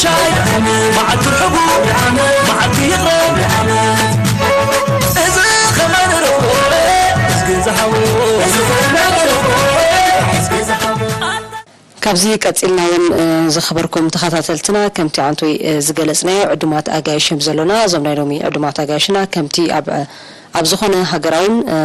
ሻይ ደሓን፣ መዓልቲ ርሑቕ ደሓን፣ መዓልቲ ይቕረ ደሓን። እዚ ኸማን ርሑቕ፣ እዚ ዝሃቡ፣ እዚ ኸማን ርሑቕ፣ እዚ ዝሃቡ። ካብዚ ቀጺልና እውን፣ እ፣ ዝኸበርኩም ተኸታተልትና፣ ከምቲ ኣንቶይ፣ እ፣ ዝገለጽናዮ፣ ዕዱማት ኣጋይሽ እዮም ዘሎና። እዞም ናይ ሎሚ ዕዱማት ኣጋይሽና ከምቲ ኣብ፣ ኣብ ዝኾነ ሃገራውን፣ እ፣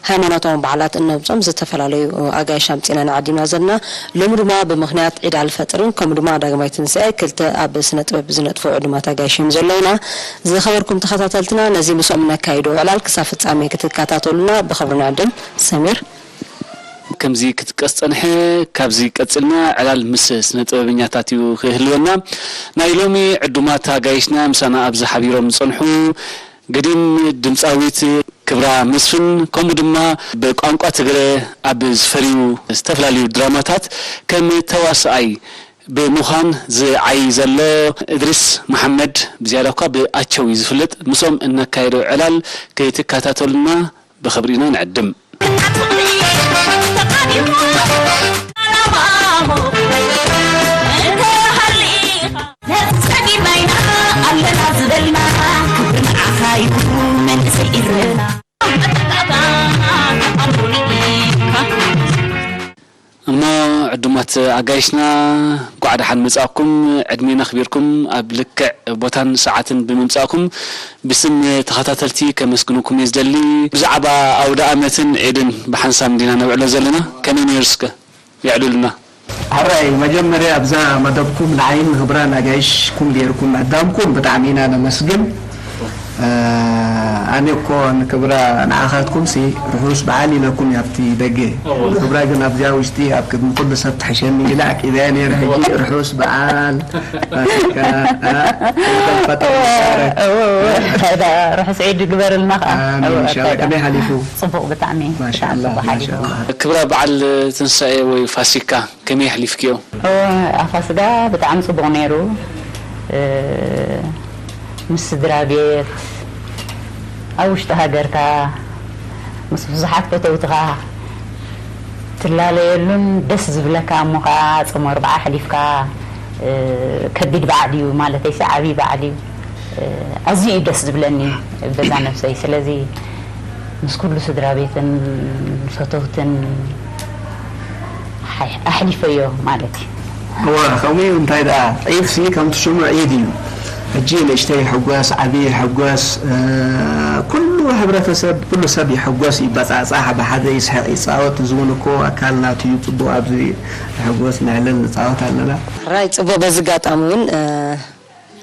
ሃይማኖታውን በዓላት እነምጾም ዝተፈላለዩ ኣጋይሽ ኣምጺና ንዓዲምና ዘለና። ሎሚ ድማ ብምኽንያት ዒድ ኣልፈጥርን ከምኡ ድማ ዳግማይ ትንሳኤ ክልተ ኣብ ስነ ጥበብ ዝነጥፉ ዕዱማት ኣጋይሽ እዮም ዘለውና። ዝኸበርኩም ተኸታተልትና፣ ነዚ ምስኦም ነካይዶ ዕላል ክሳብ ፍጻሜ ክትከታተሉና ብኽብሪ ንዕድም። ሰሚር። ከምዚ ክትጥቀስ ጸንሐ፣ ካብዚ ቀጺልና ዕላል ምስ ስነ ጥበበኛታት እዩ ክህልወና። ናይ ሎሚ ዕዱማት ኣጋይሽና ምሳና ኣብዚ ሓቢሮም ዝጸንሑ ገዲም ድምጻዊት ክብራ መስፍን፣ ከምኡ ድማ ብቋንቋ ትግረ ኣብ ዝፈርዩ ዝተፈላለዩ ድራማታት ከም ተዋስኣይ ብምዃን ዝዓዪ ዘሎ እድሪስ መሓመድ፣ ብዝያዳ እኳ ብኣቸው እዩ ዝፍለጥ። ምስኦም እነካየዶ ዕላል ክትከታተሉና ብኽብሪ ኢና ንዕድም። እሞ ዕዱማት ኣጋይሽና፣ እንኳዕ ደሓን መጻእኩም። ዕድሜን ኣኽቢርኩም ኣብ ልክዕ ቦታን ሰዓትን ብምምጻእኩም ብስም ተኸታተልቲ ከመስግነኩም እየ ዝደሊ። ብዛዕባ ኣውደ ኣመትን ዒድን ብሓንሳብ እንዲና ነብዕሎ ዘለና። ከመይ ነይሩ እስከ? የዕልሉና። ሕራይ፣ መጀመርያ ኣብዛ መደብኩም ንዓይን ንኽብራን ኣጋይሽኩም ጌርኩም ምዕዳምኩም ብጣዕሚ ኢና ነመስግን። እ፣ ኣነ እኮ ንክብራ ንዓኻትኩም ሲ ርሑስ በዓል ኢለኩም እየ ኣብቲ ደገ። ክብራ ግን ኣብዚኣ ውሽጢ ኣብ ቅድሚ ኩሉ ሰብ ትሕሸኒ ኢለ ዓቂበያ ነይረ። ሕጂ ርሑስ በዓል ፋሲካ፣ እ፣ ፈጠር መባረክ። እወ፣ እወ። እንታይ ደኣ፣ ርሑስ ዒድ ግበርልና ከኣ። ኣሜን። እወ፣ ኢንሻላህ። እንታይ ደኣ። ከመይ ሓሊፉ? ጽቡቕ ብጣዕሚ፣ ብጣዕሚ ማሻኣላህ፣ ጽቡቕ ሓሊፉ። ማሻኣላህ። ክብራ በዓል ትንሳኤ ወይ ፋሲካ ከመይ ኣሕሊፍክዮ? እወ፣ ኣፋስጋ ብጣዕሚ ጽቡቕ ነይሩ። እ፣ ምስ ስድራ ቤት፣ ኣብ ውሽጢ ሃገርካ፣ ምስ ብዙሓት ፈተውትኻ ትላለየሉን ደስ ዝብለካ፣ እሞ ኸዓ ጾም ኣርብዓ ኣሕሊፍካ፣ እ፣ ከቢድ በዓል እዩ፣ ማለተይሲ ዓብዪ በዓል እዩ። እ፣ ኣዝዩ እዩ ደስ ዝብለኒ በዛ ነብሰይ። ስለዚ ምስ ኩሉ ስድራ ቤትን ፈተውትን ሓይ-፣ ኣሕሊፈዮ ማለት እዩ። እወ፣ ከምኡ እዩ። እንታይ ደኣ፣ ዒድ ሲ ከምቲ ሽሙ ዒድ እዩ። ሕጂ ንእሽተይ ይሕጎስ፣ ዓብዪ ይሕጎስ፣ እ፣ ኩሉ ሕብረተሰብ፣ ኩሉ ሰብ ይሕጎስ፣ ይበጻጻሕ፣ ብሓደ ይስሕቕ፣ ይጻወት። እዚ እውን እኮ ኣካል ናቱ እዩ። ጽቡቕ፣ ኣብዚ ንሕጎስ፣ ነዕልል፣ ንጻወት ኣለና። ራይ ጽቡቕ። በዚ ኣጋጣሚ እውን፣ እ፣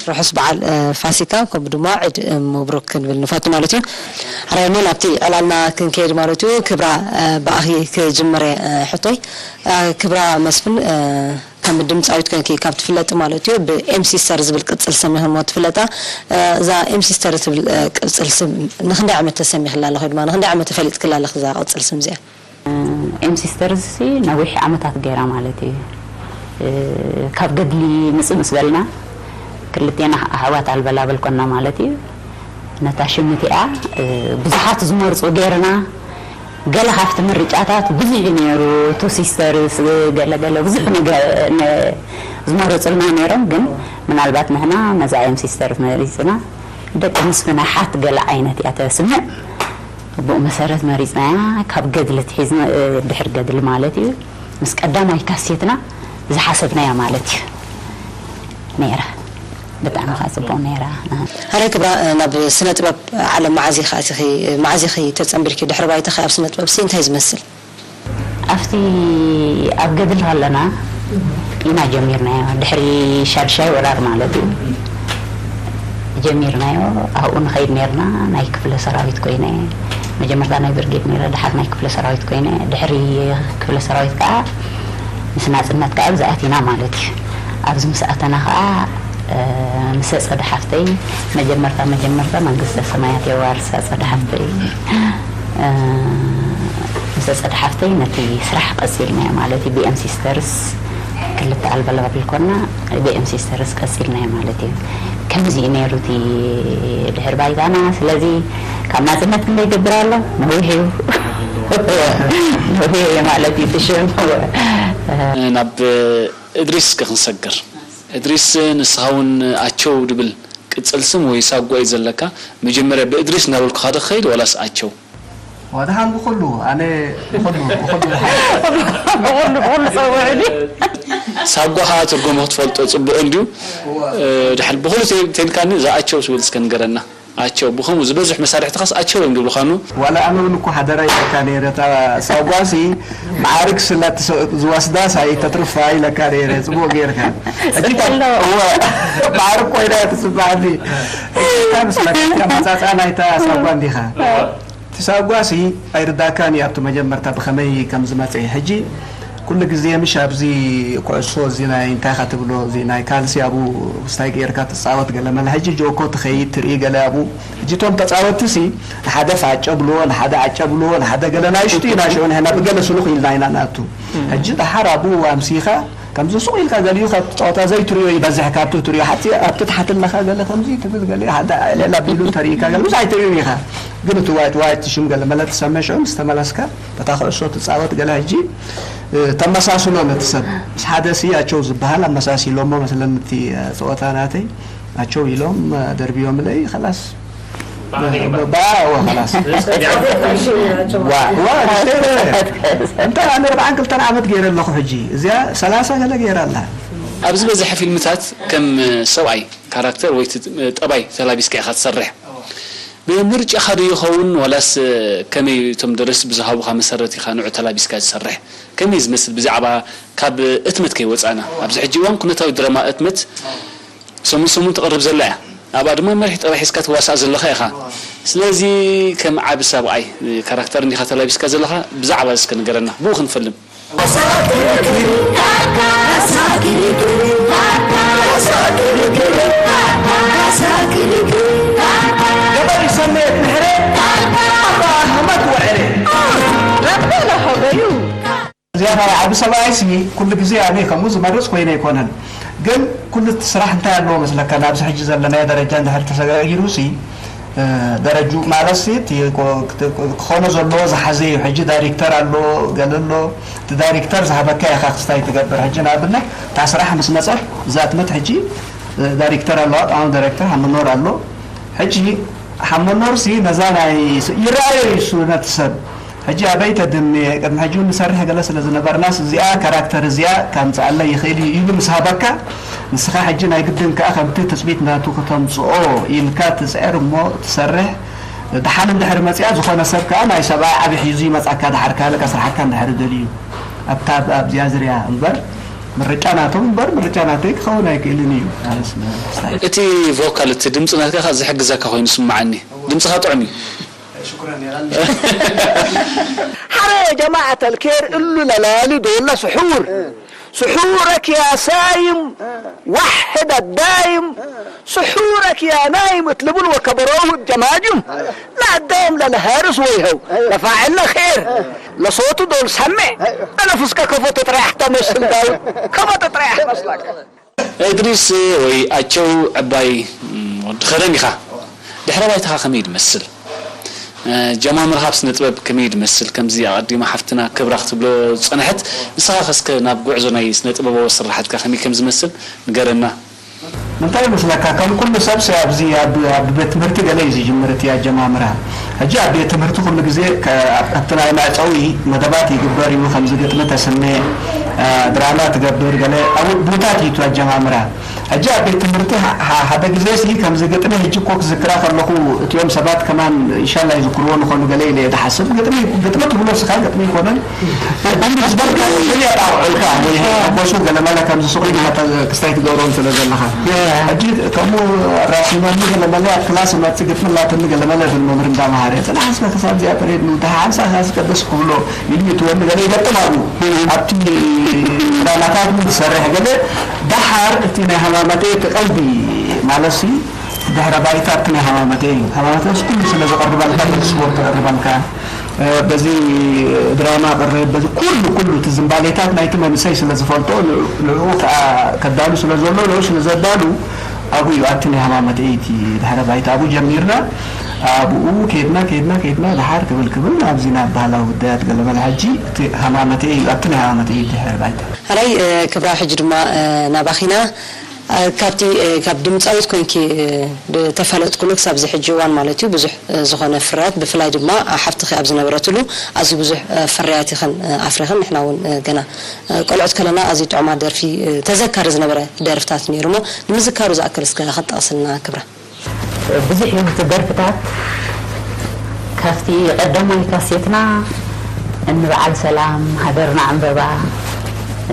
ርሑስ በዓል፣ እ፣ ፋሲካ፣ ከምኡ ድማ ዒድ፣ እ፣ መብሩክ ክንብል ንፈቱ ማለት እዩ። ሕራይ እሞ ናብቲ ዕላልና ክንከይድ ማለት እዩ። ክብራ፣ እ፣ ብኣኺ ክጅምር እየ፣ እ፣ ሕቶይ። እ፣ ክብራ መስፍን፣ እ፣ ከም ድምጻዊት ኮንኪ ካብ ትፍለጢ ማለት እዩ፣ ብኤም ሲስተር ዝብል ቅጽል ስም ኢኽሞ ትፍለጣ። እ፣ እዛ ኤም ሲስተር ትብል፣ እ፣ ቅጽል ስም ንኽንደይ ዓመት ተሰሚኽላ ኣለኺ ወይ ድማ ንኽንደይ ዓመት ተፈሊጥክላ ኣለኺ እዛ ቅጽል ስም እዚኣ? ኤም ሲስተርስ ሲ ነዊሕ ዓመታት ገይራ ማለት እዩ። እ፣ ካብ ገድሊ ምጽእ ምስ በልና፣ ክልቴና ኣሕዋት ኣልበላበል ኮና ማለት እዩ። ነታ ሽም እቲኣ፣ እ፣ ብዙሓት ዝመርጹ ገይርና፣ ገለ ካብቲ ምርጫታት ብዙሕ እዩ ነይሩ። ቱ ሲስተርስ፣ ገለ ገለ ብዙሕ ነገ-፣ ነ-፣ ዝመረጹልና ነይሮም፣ ግን ምናልባት ንሕና ነዛ ኤም ሲስተርስ መሪጽና፣ ደቂ ምስፍን ኣሓት ገለ ዓይነት እያ ተስምዕ። ብኡ መሰረት መሪጽናያ፣ ካብ ገድሊ ትሒዝና፣ እ፣ ድሕሪ ገድሊ ማለት እዩ። ምስ ቀዳማይ ካሴትና ዝሓሰብናያ ማለት እዩ ነይራ። ብጣዕሚ ከኣ ጽቡቕ ነይራ። ኣረ ክብራ፣ እ፣ ናብ ስነ ጥበብ ዓለም መዓዝ ኢኺ ኣቲኺ? መዓዝ ኢኺ ተጸንቢርኪ? ድሕሪ ባይታኺ ኣብ ስነ ጥበብ ሲ እንታይ ዝመስል? ኣብቲ ኣብ ገድሊ ከለና ኢና ጀሚርናዮ። ድሕሪ ሻድሻይ ወራር ማለት እዩ ጀሚርናዮ። ኣብኡ ንኸይድ ነርና። ናይ ክፍለ ሰራዊት ኮይነ፣ መጀመርታ ናይ ብርጌድ ነይረ፣ ድሓር ናይ ክፍለ ሰራዊት ኮይነ፣ ድሕሪ ክፍለ ሰራዊት ከዓ ምስ ናጽነት ከዓ ኣብዚ ኣቲና ማለት እዩ። ኣብዚ ምስ ኣተና ከዓ፣ እ፣ ምስ ኣጸደ ሓፍተይ፣ መጀመርታ መጀመርታ መንግስተ ሰማያት የዋርሳ ኣጸደ ሓፍተይ። እ፣ ምስ ኣጸደ ሓፍተይ ነቲ ስራሕ ቀጺልናዮ ማለት እዩ። ቢ ኤም ሲስተርስ ክልተ ኣልበል ኣቢል ኮና፣ ቢ ኤም ሲስተርስ ቀጺልናዮ ማለት እዩ። ከምዚ እዩ ነይሩ እቲ ድሕር ባይታና። ስለዚ ካብ ናጽነት ክንደይ ይገብር ኣሎ? ነዊሕ እዩ። ነዊሕ እዩ ማለት እዩ እቲ ሽም። ናብ እድሪስ እስከ ክንሰግር። እድሪስ፣ ንስኻ እውን ኣቸው ድብል ቅጽል ስም ወይ ሳጓ እዩ ዘለካ? መጀመርያ ብእድሪስ እናበልኩኻ ዶ ክኸይድ ዋላስ ኣቸው? ወድሓን ብኹሉ ኣነ ብኹሉ ብኹሉ ድሓን ብኹሉ ብኹሉ ጸውዕኒ። ሳጓ ኸዓ ትርጉሙ ክትፈልጦ ጽቡቕ እንድዩ። ድሓን ብኹሉ ተልካኒ እዛ ኣቸው ትብል እስከ ንገረና። ኣቸው ብኸምኡ ዝበዝሕ መሳርሕትኻስ ኣቸው እዮም ዝብሉኻኑ። ዋላ ኣነ እውን እኮ ሓደራ ኢለካ ነይረ እታ ሳጓሲ መዓርግ ስለ ዝወስዳስ ኣይተትርፋ ኢለካ ነይረ ጽቡቕ ጌርካ። ሕጂ እዋ መዓርግ ኮይና እያ ትጽባዕኒ። እታ ምስ መጻጻ ናይታ ሳጓ እንዲኻ። እቲ ሳጓሲ ኣይርዳካን እዩ ኣብቲ መጀመርታ ብኸመይ ከም ዝመጸ። ሕጂ ኩሉ ግዜ ምሽ ኣብዚ ኩዕሶ እዚ ናይ እንታይ ኢኻ ትብሎ እዚ ናይ ካልሲ ኣብኡ ክስታይ ገይርካ ትጻወት ገለ መለ ሕጂ ጆኮ ትኸይድ ትርኢ ገለ ኣብኡ ሕጂ እቶም ተጻወትሲ ንሓደ ፋጨ ብልዎ ንሓደ ዓጨ ብልዎ ንሓደ ገለ ናይ ሽጡ ኢና ሽዑ ንሕና ብገለ ስሉኽ ኢልና ኢና ንኣቱ ሕጂ ደሓር ኣብኡ ኣምሲኻ ከምዚ ሱቕ ኢልካ ገሊኡ ካብ ጸወታ ዘይትሪኦ ይበዝሕ ካብቲ ትሪኦ ሓቲ ኣብቲ ትሓትለኻ ገለ ከምዚ ትብል ገለ ሓደ ዕልዕል ኣቢሉ እንተሪኢካ ገለ ብዙሕ ኣይትሪኦን ኢኻ ግን እቲ ዋይት ዋይት ሽም ገለ መለ ትሰምዕ ሽዑ ምስ ተመለስካ በታ ኩዕሶ ትጻወት ገለ ሕጂ ተመሳስሎ ነቲ ሰብ ምስ ሓደ ሲ ኣቸው ዝበሃል ኣመሳሲሎሞ መስለኒ እቲ ጸወታ ናተይ ኣቸው ኢሎም ደርብዮምለይ ከላስ ባ ወ ከላስ ዋ ዋ ንሽተይ እንተ ኣነ ኣርባዓን ክልተን ዓመት ገይረ ኣለኹ ሕጂ እዚኣ ሰላሳ ገለ ገይራ ኣላ ኣብ ዝበዝሐ ፊልምታት ከም ሰብኣይ ካራክተር ወይ ጠባይ ተላቢስካ ኢኻ ትሰርሕ። ብምርጫኻ ዶ ይኸውን ዋላስ ከመይ እቶም ደረስቲ ብዝሃቡኻ መሰረት ኢኻ ንዑ ተላቢስካ ትሰርሕ? ከመይ ዝመስል ብዛዕባ ካብ እትመት ከይወፃእና ኣብዚ ሕጂ እዋን ኩነታዊ ድራማ እትመት ሰሙን ሰሙን ትቐርብ ዘላ እያ። ኣብኣ ድማ መሪሕ ጠባይ ሒዝካ ትዋሳእ ዘለኻ ኢኻ። ስለዚ ከም ዓቢ ሰብኣይ ካራክተር እንዲኻ ተላቢስካ ዘለኻ ብዛዕባ እስከ ንገረና ብኡ ክንፈልም። እዚኣ ናይ ዓቢ ሰብኣይ ሲ ኩሉ ግዜ ኣነ ከምኡ ዝመርጽ ኮይነ ኣይኮነን ግን ኩሉ እቲ ስራሕ እንታይ ኣለዎ መስለካ ናብዚ ሕጂ ዘለናዮ ደረጃ እንድሕር ተሰጋጊሩ ሲ ደረጁ ማለት ሲ ክኾኖ ዘለዎ ዝሓዘ እዩ ሕጂ ዳይሬክተር ኣሎ ገለ ኣሎ እቲ ዳይሬክተር ዝሃበካ ኢኻ ክስታይ ትገብር ሕጂ ንኣብነት እታ ስራሕ ምስ መጸት እዛ ትመት ሕጂ ዳይሬክተር ኣለዋ ጣዕሚ ዳይሬክተር ሃመኖር ኣሎ ሕጂ ሃመኖር ሲ ነዛ ናይ ይረኣዮ እዩ እሱ ነቲ ሰብ ሕጂ ኣበይ ተድምየ ቅድሚ ሕጂ እውን ንሰርሕ ገለ ስለ ዝነበርናስ እዚኣ ካራክተር እዚኣ ካምፅኣለይ ይኽእል እዩ ኢሉ ምስ ሃበካ ንስኻ ሕጂ ናይ ግድን ከዓ ከምቲ ትፅቢት ናቱ ክተምፅኦ ኢልካ ትፅዕር እሞ ትሰርሕ ድሓን እንድሕር መፅኣ ዝኾነ ሰብ ከዓ ናይ ሰብኣይ ዓቢ ሒዙ ይመፃካ ድሓር ካልእ ከስርሓካ እንድሕር ደልዩ ኣብታ ኣብዚኣ ዝርያ እምበር ምርጫ ናቶም እምበር ምርጫ ናተይ ክኸውን ኣይክእልን እዩ ኣነስ ስታይ እቲ ቮካል እቲ ድምፂ ናትካ ከ ዝሕግዘካ ኮይኑ ስማዓኒ ድምፅኻ ጥዑም እዩ حري يا جماعة الكير إلو للالي دولا سحور سحورك يا سايم وحد الدايم سحورك يا نايم اطلبوا وكبروه الجماجم لا الدايم لا الهارس ويهو لفاعلنا خير لصوته دول سمع أنا فسكة كفوت تريح تمثل داود كفوت تريح مسلك እድሪስ ወይ ኣቸው ዕባይ ወዲ ኸረን ኢኻ። ድሕረ ባይታኻ ከመይ ድመስል? ጀማምርኻ ኣብ ስነ ጥበብ ከመይ ድመስል? ከምዚ ኣቐዲማ ሓፍትና ክብራ ክትብሎ ዝጸንሐት፣ ንስኻ ከ እስከ ናብ ጉዕዞ ናይ ስነ ጥበባዊ ስርሓትካ ከመይ ከም ዝመስል ንገረና። እንታይ ይመስለካ ከም ኩሉ ሰብስ ኣብዚ ኣብ ኣብ ቤት ትምህርቲ ገለ እዩ ዝጅምር እቲ ኣጀማምራ ሕጂ ኣብ ቤት ትምህርቲ ኩሉ ግዜ ኣብቲ ናይ መዕፀዊ መደባት ይግበር እዩ ከምዚ ግጥሚ ተስነ ድራማ ትገብር ገለ ኣብኡ ቡታት እዩ ኣጀማምራ ሕጂ ኣብ ቤት ትምህርቲ ሓደ ግዜ ሲ ከምዚ ግጥሚ ሕጂ እኮ ክዝክራ ከለኹ እቲኦም ሰባት ከማን ኢንሻላ ይዝክርዎ ንኾኑ ገለ ኢለ እየ ዝሓስብ ግጥሚ ግጥሚ ትብሎ ስኻ ግጥሚ ይኮነን ዝበልካ የጣውዑልካ ወይ ሓጎሱ ገለመለ ከምዚ ሱቕ ኢልካ ክስታይ ትገብሮም ስለ ዘለኻ ሕጂ ከምኡ ኣራሲመኒ ገለመለ ኣብ ክላስ መፅእ ግጥሚ ላትኒ ገለመለ ብል መምህር እንዳመሃረ ፅናሕ እስከ ክሳብ እዚኣ ፐሬድ ንውድሓ ሓንሳ ካስ ቀደስ ክብሎ ኢሉ ይትወኒ ገለ ይገጥም ኣብኡ ኣብቲ ክዳናታት ውን ዝሰርሕ ገለ ደሓር እቲ ናይ ሃማመተይ እቲ ቀልዲ ማለትሲ ድሕረ ባይታ ኣብቲ ናይ ሃማመተይ እዩ ሃማመተስ ኩሉ ስለ ዘቐርበልካ በዚ ስፖርት የቕርበልካ በዚ ድራማ ቅርብ በዚ ኩሉ ኩሉ እቲ ዝንባሌታት ናይቲ መንእሰይ ስለ ዝፈልጦ ንዕኡ ከዓ ከዳሉ ስለ ዘሎ ንዕኡ ስለ ዘዳሉ ኣብኡ እዩ ኣብቲ ናይ ሃማመተይ እቲ ድሕረ ባይታ ኣብኡ ጀሚርና ኣብኡ ከድና ከድና ከድና ድሓር ክብል ክብል ኣብዚ ናብ ባህላዊ ጉዳያት ገለመለ ሕጂ እቲ ሃማመተይ እዩ ኣብቲ ናይ ሃማመተይ እዩ ድሕረ ባይታ። ሕራይ ክብራ ሕጂ ድማ ናባኺና እ፣ ካብቲ፣ እ፣ ካብ ድምጻዊት ኮይንኪ፣ እ፣ ብ-፣ ተፋለጥኩሉ ክሳብ እዚ ሕጂ እዋን ማለት እዩ፣ ብዙሕ፣ እ፣ ዝኾነ ፍርያት፣ ብፍላይ ድማ፣ እ፣ ሓፍትኺ ኣብ ዝነበረትሉ ኣዝዩ ብዙሕ፣ እ፣ ፍርያት ኢኽን፣ እ፣ ኣፍሪኽን። ንሕና እውን፣ እ፣ ገና፣ እ፣ ቆልዑት ከለና ኣዝዩ ጥዑማት ደርፊ፣ እ፣ ተዘካሪ ዝነበረ ደርፍታት ነይሩ እሞ፣ ንምዝካሩ ዝኣክል እስከ ክትጠቕስልና ክብራ። ብዙሕ እዩ እቲ ደርፍታት። ካብቲ ቀዳማይ ካሴትና፣ እንበዓል ሰላም፣ ሃገርና ዕምበባ፣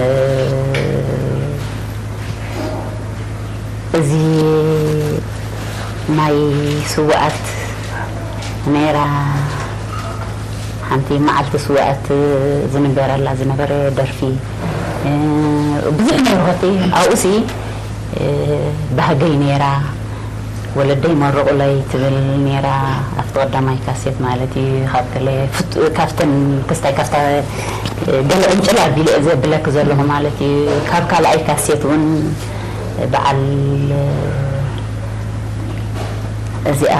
እ፣ እዚ ናይ ስውኣት ነይራ፣ ሓንቲ መዓልቲ ስውኣት ዝንገረላ ዝነበረ ደርፊ፣ እ፣ ብዙሕ ነይሩ። ከቲ ኣብኡሲ፣ እ፣ ባህገይ ነይራ፣ ወለደይ መርቑለይ ትብል ነይራ፣ ኣብቲ ቀዳማይ ካሴት ማለት እዩ። ካብ ገለ ፍት-፣ ካብተን ክስታይ ካብታ፣ እ፣ ገለ ዕንጭል ኣቢለ እየ ዘብለክ ዘለኹ ማለት እዩ። ካብ ካልኣይ ካሴት እውን በዓል፣ እ፣ እዚኣ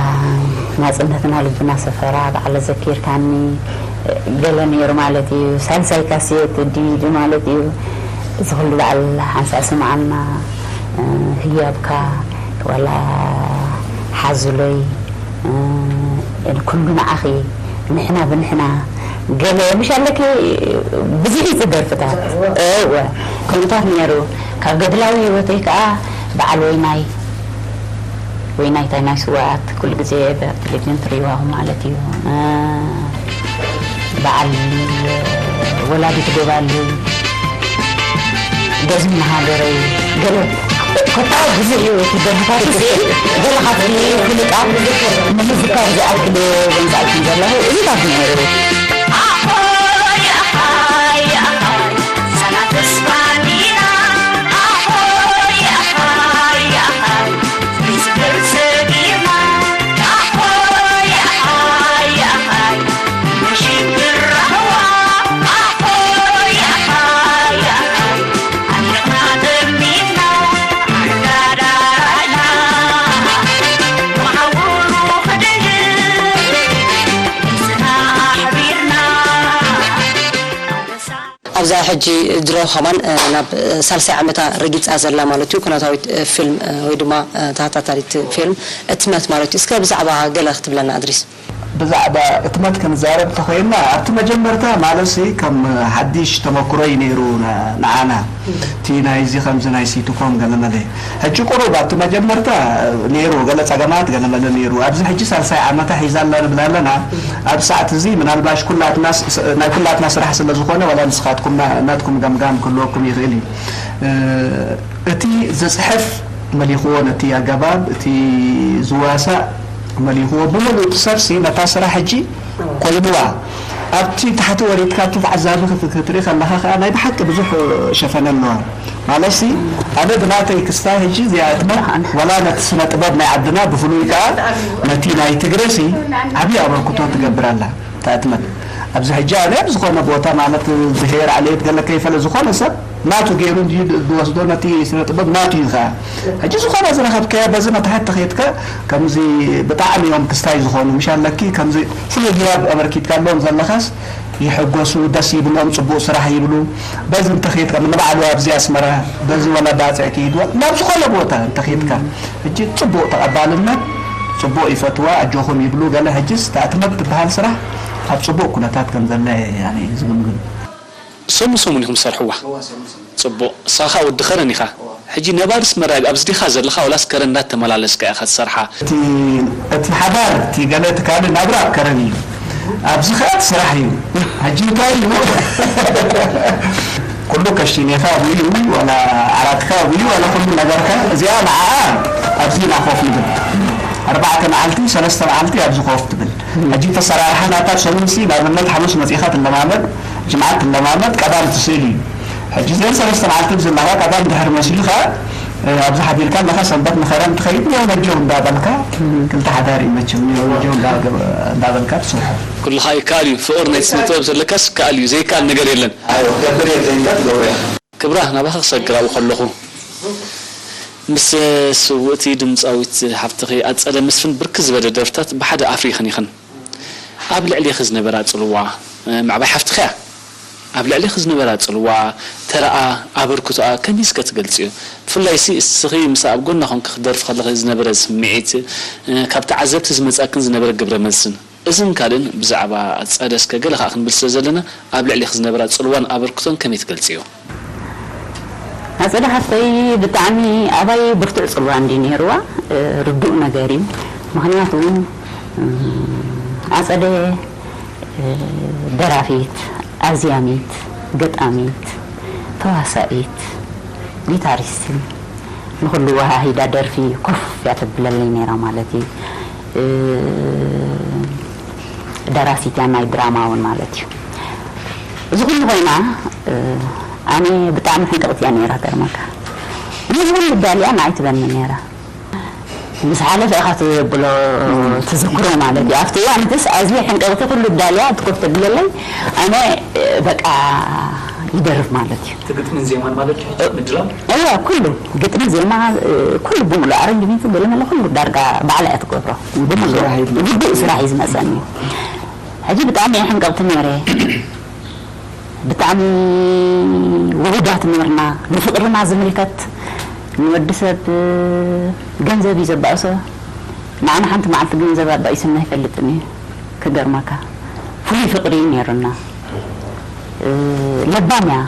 ናጽነትና ልብና ሰፈራ በዓል ዘኪርካኒ፣ እ፣ ገለ ነይሩ ማለት እዩ። ሳልሳይ ካሴት ዲቪዲ ማለት እዩ። እዚ ኩሉ በዓል ሓንሳእ ስምዓና፣ እ፣ ህያብካ ዋላ ሓዙለይ፣ እ፣ ኩሉ ንዓኺ፣ ንሕና ብንሕና፣ ገለ ምሽ ኣለኪ፣ ብዙሕ እዩ ደርፍታት። እወ፣ ከምኡታት ነይሩ። ካብ ገድላዊ ህይወተይ ከኣ በዓል ወይናይ፣ ወይናይ ታይ ናይ ስውኣት ኩሉ ግዜ ኣብ ቴሌቪዥን ትርእይዋ ማለት እዩ። እ፣ በዓል ወላዲት ጎባሉ፣ ገዝሚ ሃገረይ፣ ገለ ኮታ ብዙሕ እዩ እቲ ደርፍታት እዚ። ገለ ካብቲ ፍሉጣት ንምዝካር ዝኣክል ገንዘብኩም ዘለኹ እዚታት ነይሩ። ኣብዛ ሕጂ ድሮ ከማን፣ እ፣ ናብ፣ እ፣ ሳልሳይ ዓመታ ረጊጻ ዘላ ማለት እዩ፣ ኩነታዊት፣ እ፣ ፊልም፣ እ፣ ወይ ድማ፣ እ፣ ተኸታታሊት ፊልም እትመት ማለት እዩ። እስከ ብዛዕባ ገለ ክትብለና እድሪስ? ብዛዕባ እትመት ክንዛረብ ተኾይንና፣ ኣብቲ መጀመርታ ማለትሲ ከም ሓድሽ ተመክሮ እዩ ነይሩ ን-፣ ንዓና። እቲ ናይዚ ከምዚ ናይ ሲትኮም ገለመለ። ሕጂ ቁሩብ ኣብቲ መጀመርታ ነይሩ፣ ገለ ጸገማት ገለመለ ነይሩ። ኣብዚ ሕጂ ሳልሳይ ዓመታ ሒዛ ኣላ ንብል ኣለና። ኣብ ሰዓት እዚ ምናልባሽ ኩላትና ስ-፣ ስ-፣ ናይ ኩላትና ስራሕ ስለ ዝኾነ፣ ዋላ ንስኻትኩም ና-፣ ናትኩም ገምጋም ክህልወኩም ይኽእል እዩ። እ፣ እቲ ዝጽሕፍ መሊኽዎ፣ ነቲ ኣገባብ እቲ ዝዋሳእ መሊኽዎ፣ ብምሉእ እቲ ሰብሲ ነታ ስራሕ ሕጂ ኮይንዋ። ኣብቲ ታሕቲ ወሪድካ እቲ ተዓዛቢ ክት-፣ ክትርኢ ከለኻ ከኣ ናይ ብሓቂ ብዙሕ ሸፈነ ኣለዋ። ማለትሲ ኣነ ብናተይ ክስታይ ሕጂ እዚኣ እትመት ዋላ ነቲ ስነ ጥበብ ናይ ዓድና ብፍሉይ ከኣ ነቲ ናይ ትግረሲ ዓብዪ ኣበርክቶ ትገብር ኣላ። እታ እትመት ኣብዚ ሕጂ ኣነ ኣብ ዝኾነ ቦታ ማለት ብሄር ዓሌት ገለ ከይፈለ ዝኾነ ሰብ ናቱ ገይሩ እንድዩ ድ-፣ ዝወስዶ ነቲ ስነ ጥበብ ናቱ እዩ ከኣ። ሕጂ ዝኾነ ዝረኸብካዮ በዚ መታሕት ተኸይድካ ከምዚ ብጣዕሚ እዮም ክስታይ ዝኾኑ፣ ምሽ ኣለኪ ከምዚ ፍሉይ ህያብ ኣበርኪትካሎም ዘለኻስ ይሕጎሱ፣ ደስ ይብሎም፣ ጽቡቕ ስራሕ ይብሉ። በዚ እንተኸይድካ ንባዕሉ ኣብዚ ኣስመራ በዚ ወላ ባጽዕ ክይድዋ ናብ ዝኾነ ቦታ እንተኸይድካ ሕጂ ጽቡቕ ተቐባልነት፣ ጽቡቕ ይፈትዋ፣ ኣጆኹም ይብሉ። ገለ ሕጅስ እታ እትመት ትበሃል ስራሕ ኣብ ጽቡቕ ኩነታት ከም ዘላ እየ፣ ያኒ፣ ዝግምግም። ሰሙን ሰሙን ኢኹም ትሰርሕዋ? እዋ፣ ሰሙን ሰሙን። ጽቡቕ። ንስኻ ከኣ ወዲ ከረን ኢኻ። እዋ። ሕጂ ነባሪ ኣስመራ ኣብዚ ዲኻ ዘለኻ፣ ወላስ ከረን እንዳተመላለስካ ኢኻ ትሰርሓ? እቲ፣ እቲ ሓዳር፣ እቲ ገለ፣ እቲ ካልእ ናብራ ኣብ ከረን እዩ። ኣብዚ ከኣ እቲ ስራሕ እዩ። ሕጂ እንታይ እዩ? ኩሉ ከሽቲኔኻ ኣብኡ እዩ፣ ዋላ ዓራትካ ኣብኡ እዩ፣ ዋላ ኩሉ ነገርካ። እዚኣ ንዓኣ ኣብዚ ኢና ኮፍ ንብል። ኣርባዕተ መዓልቲ፣ ሰለስተ መዓልቲ ኣብዚ ኮፍ ትብል። ሕጂ ተሰራርሓ ናታ ሰሙንሲ፣ ንኣብነት ሓሙስ መጺኻ ትለማመድ፣ ጅምዓት ትለማመድ፣ ቀዳም ትስእል እዩ። ሕጂ እዘን ሰለስተ መዓልቲ ብዝላኻ ቀዳም ድሕሪ መሲሉ ኸኣ፣ እ፣ ኣብዚ ሓዲርካ ኣለኻ፣ ሰንበት ንኸረን ትኸይድ፣ ኔው ነጀው እንዳበልካ፣ ክልተ ሓዳር እዩ መቸም፣ ኔው ነጀው እንዳገበ-፣ እንዳበልካ ትሰርሖ። ኩልኻ ይከኣል እዩ። ፍቕሪ ናይ ስነ ጥበብ ዘለካስ ይከኣል እዩ። ዘይከኣል ነገር የለን። ኣዮ፣ ክትገብር እየ ዘይብላ ትገብሮ ኢኻ። ክብራ፣ ናባኻ ክሰግር ኣብኡ ከለኹ፣ ምስ ስውእቲ ድምጻዊት ሓፍትኺ ኣጸደ መስፍን ብርክት ዝበለ ደርፍታት ብሓደ ኣፍሪኽን ኢኽን። ኣብ ልዕሌኺ ዝነበራ ጽልዋ፣ ምዕባይ ሓፍትኺ እያ። ኣብ ልዕሊኺ ዝነበራ ጽልዋ፣ ተራኣ፣ ኣበርክቶኣ ከመይ እስከ ትገልጽዮ? ብፍላይሲ እስኺ ምስኣ ኣብ ጎና ኮንኪ ክትደርፊ ከለኺ ዝነበረ ስምዒት፣ እ፣ ካብ ተዓዘብቲ ዝመጻክን ዝነበረ ግብረ መልስን። እዝን ካልእን ብዛዕባ ኣጸደ እስከ ገለ ከኣ ክንብል ስለ ዘለና፣ ኣብ ልዕሊኺ ዝነበራ ጽልዋን ኣበርክቶን ከመይ ትገልጽዮ? ኣጸደ ሓፍተይ ብጣዕሚ ኣባይ ብርቱዕ ጽልዋ እንድዩ ነይርዋ። እ፣ ርዱእ ነገር እዩ። ምኽንያቱ፣ እ፣ ኣጸደ፣ እ፣ ደራፊት፣ ኣዝያሚት፣ ገጣሚት፣ ተዋሳኢት፣ ጊታሪስትን፣ ንኹሉ ወሃሂዳ ደርፊ ኮፍ እያ ተብለለይ ነይራ ማለት እዩ። እ፣ ደራሲት እያ ናይ ድራማ እውን ማለት እዩ። እዚ ኩሉ ኮይና፣ እ፣ ኣነ ብጣዕሚ ሕንቅቕቲ እያ ነይራ፣ ገርመካ። ንኹሉ ዳልያ ንዓይ ትበኒ ነይራ። ምስ ሓለፈ ኢኻ ትብሎ፣ ትዝክሮ ማለት እዩ። ኣብቲ እዋን እትስ ኣዝየ ሕንቅቕቲ፣ ኩሉ ዳልያ ትኮፍ ተብለለይ፣ ኣነ፣ እ፣ በቃ ይደርፍ ማለት እዩ። እቲ ግጥምን ዜማን ማለት እዩ፣ ሕጂ ምድላው? እወ፣ ኩሉ ግጥሚ፣ ዜማ፣ እ፣ ኩሉ ብምሉእ ኣረንጅመንት ገለመለ ኩሉ ዳርጋ ባዕላ እያ ትገብሮ። ብምሉእ ስራሕ እዩ። ግቡእ ስራሕ እዩ ዝመጸኒ። ሕጂ ብጣዕሚ እየ ሕንቅቕቲ ነይረ። ብጣዕሚ ውሁዳት ነርና። ንፍቕርና ዝምልከት፣ ንወዲ ሰብ ገንዘብ እዩ ዘባእሶ። ንዓና ሓንቲ መዓልቲ ገንዘብ ኣባኢሱና ኣይፈልጥን እዩ። ክገርመካ፣ ፍሉይ ፍቕሪ እዩ ነይሩና። እ፣ ለባም እያ፣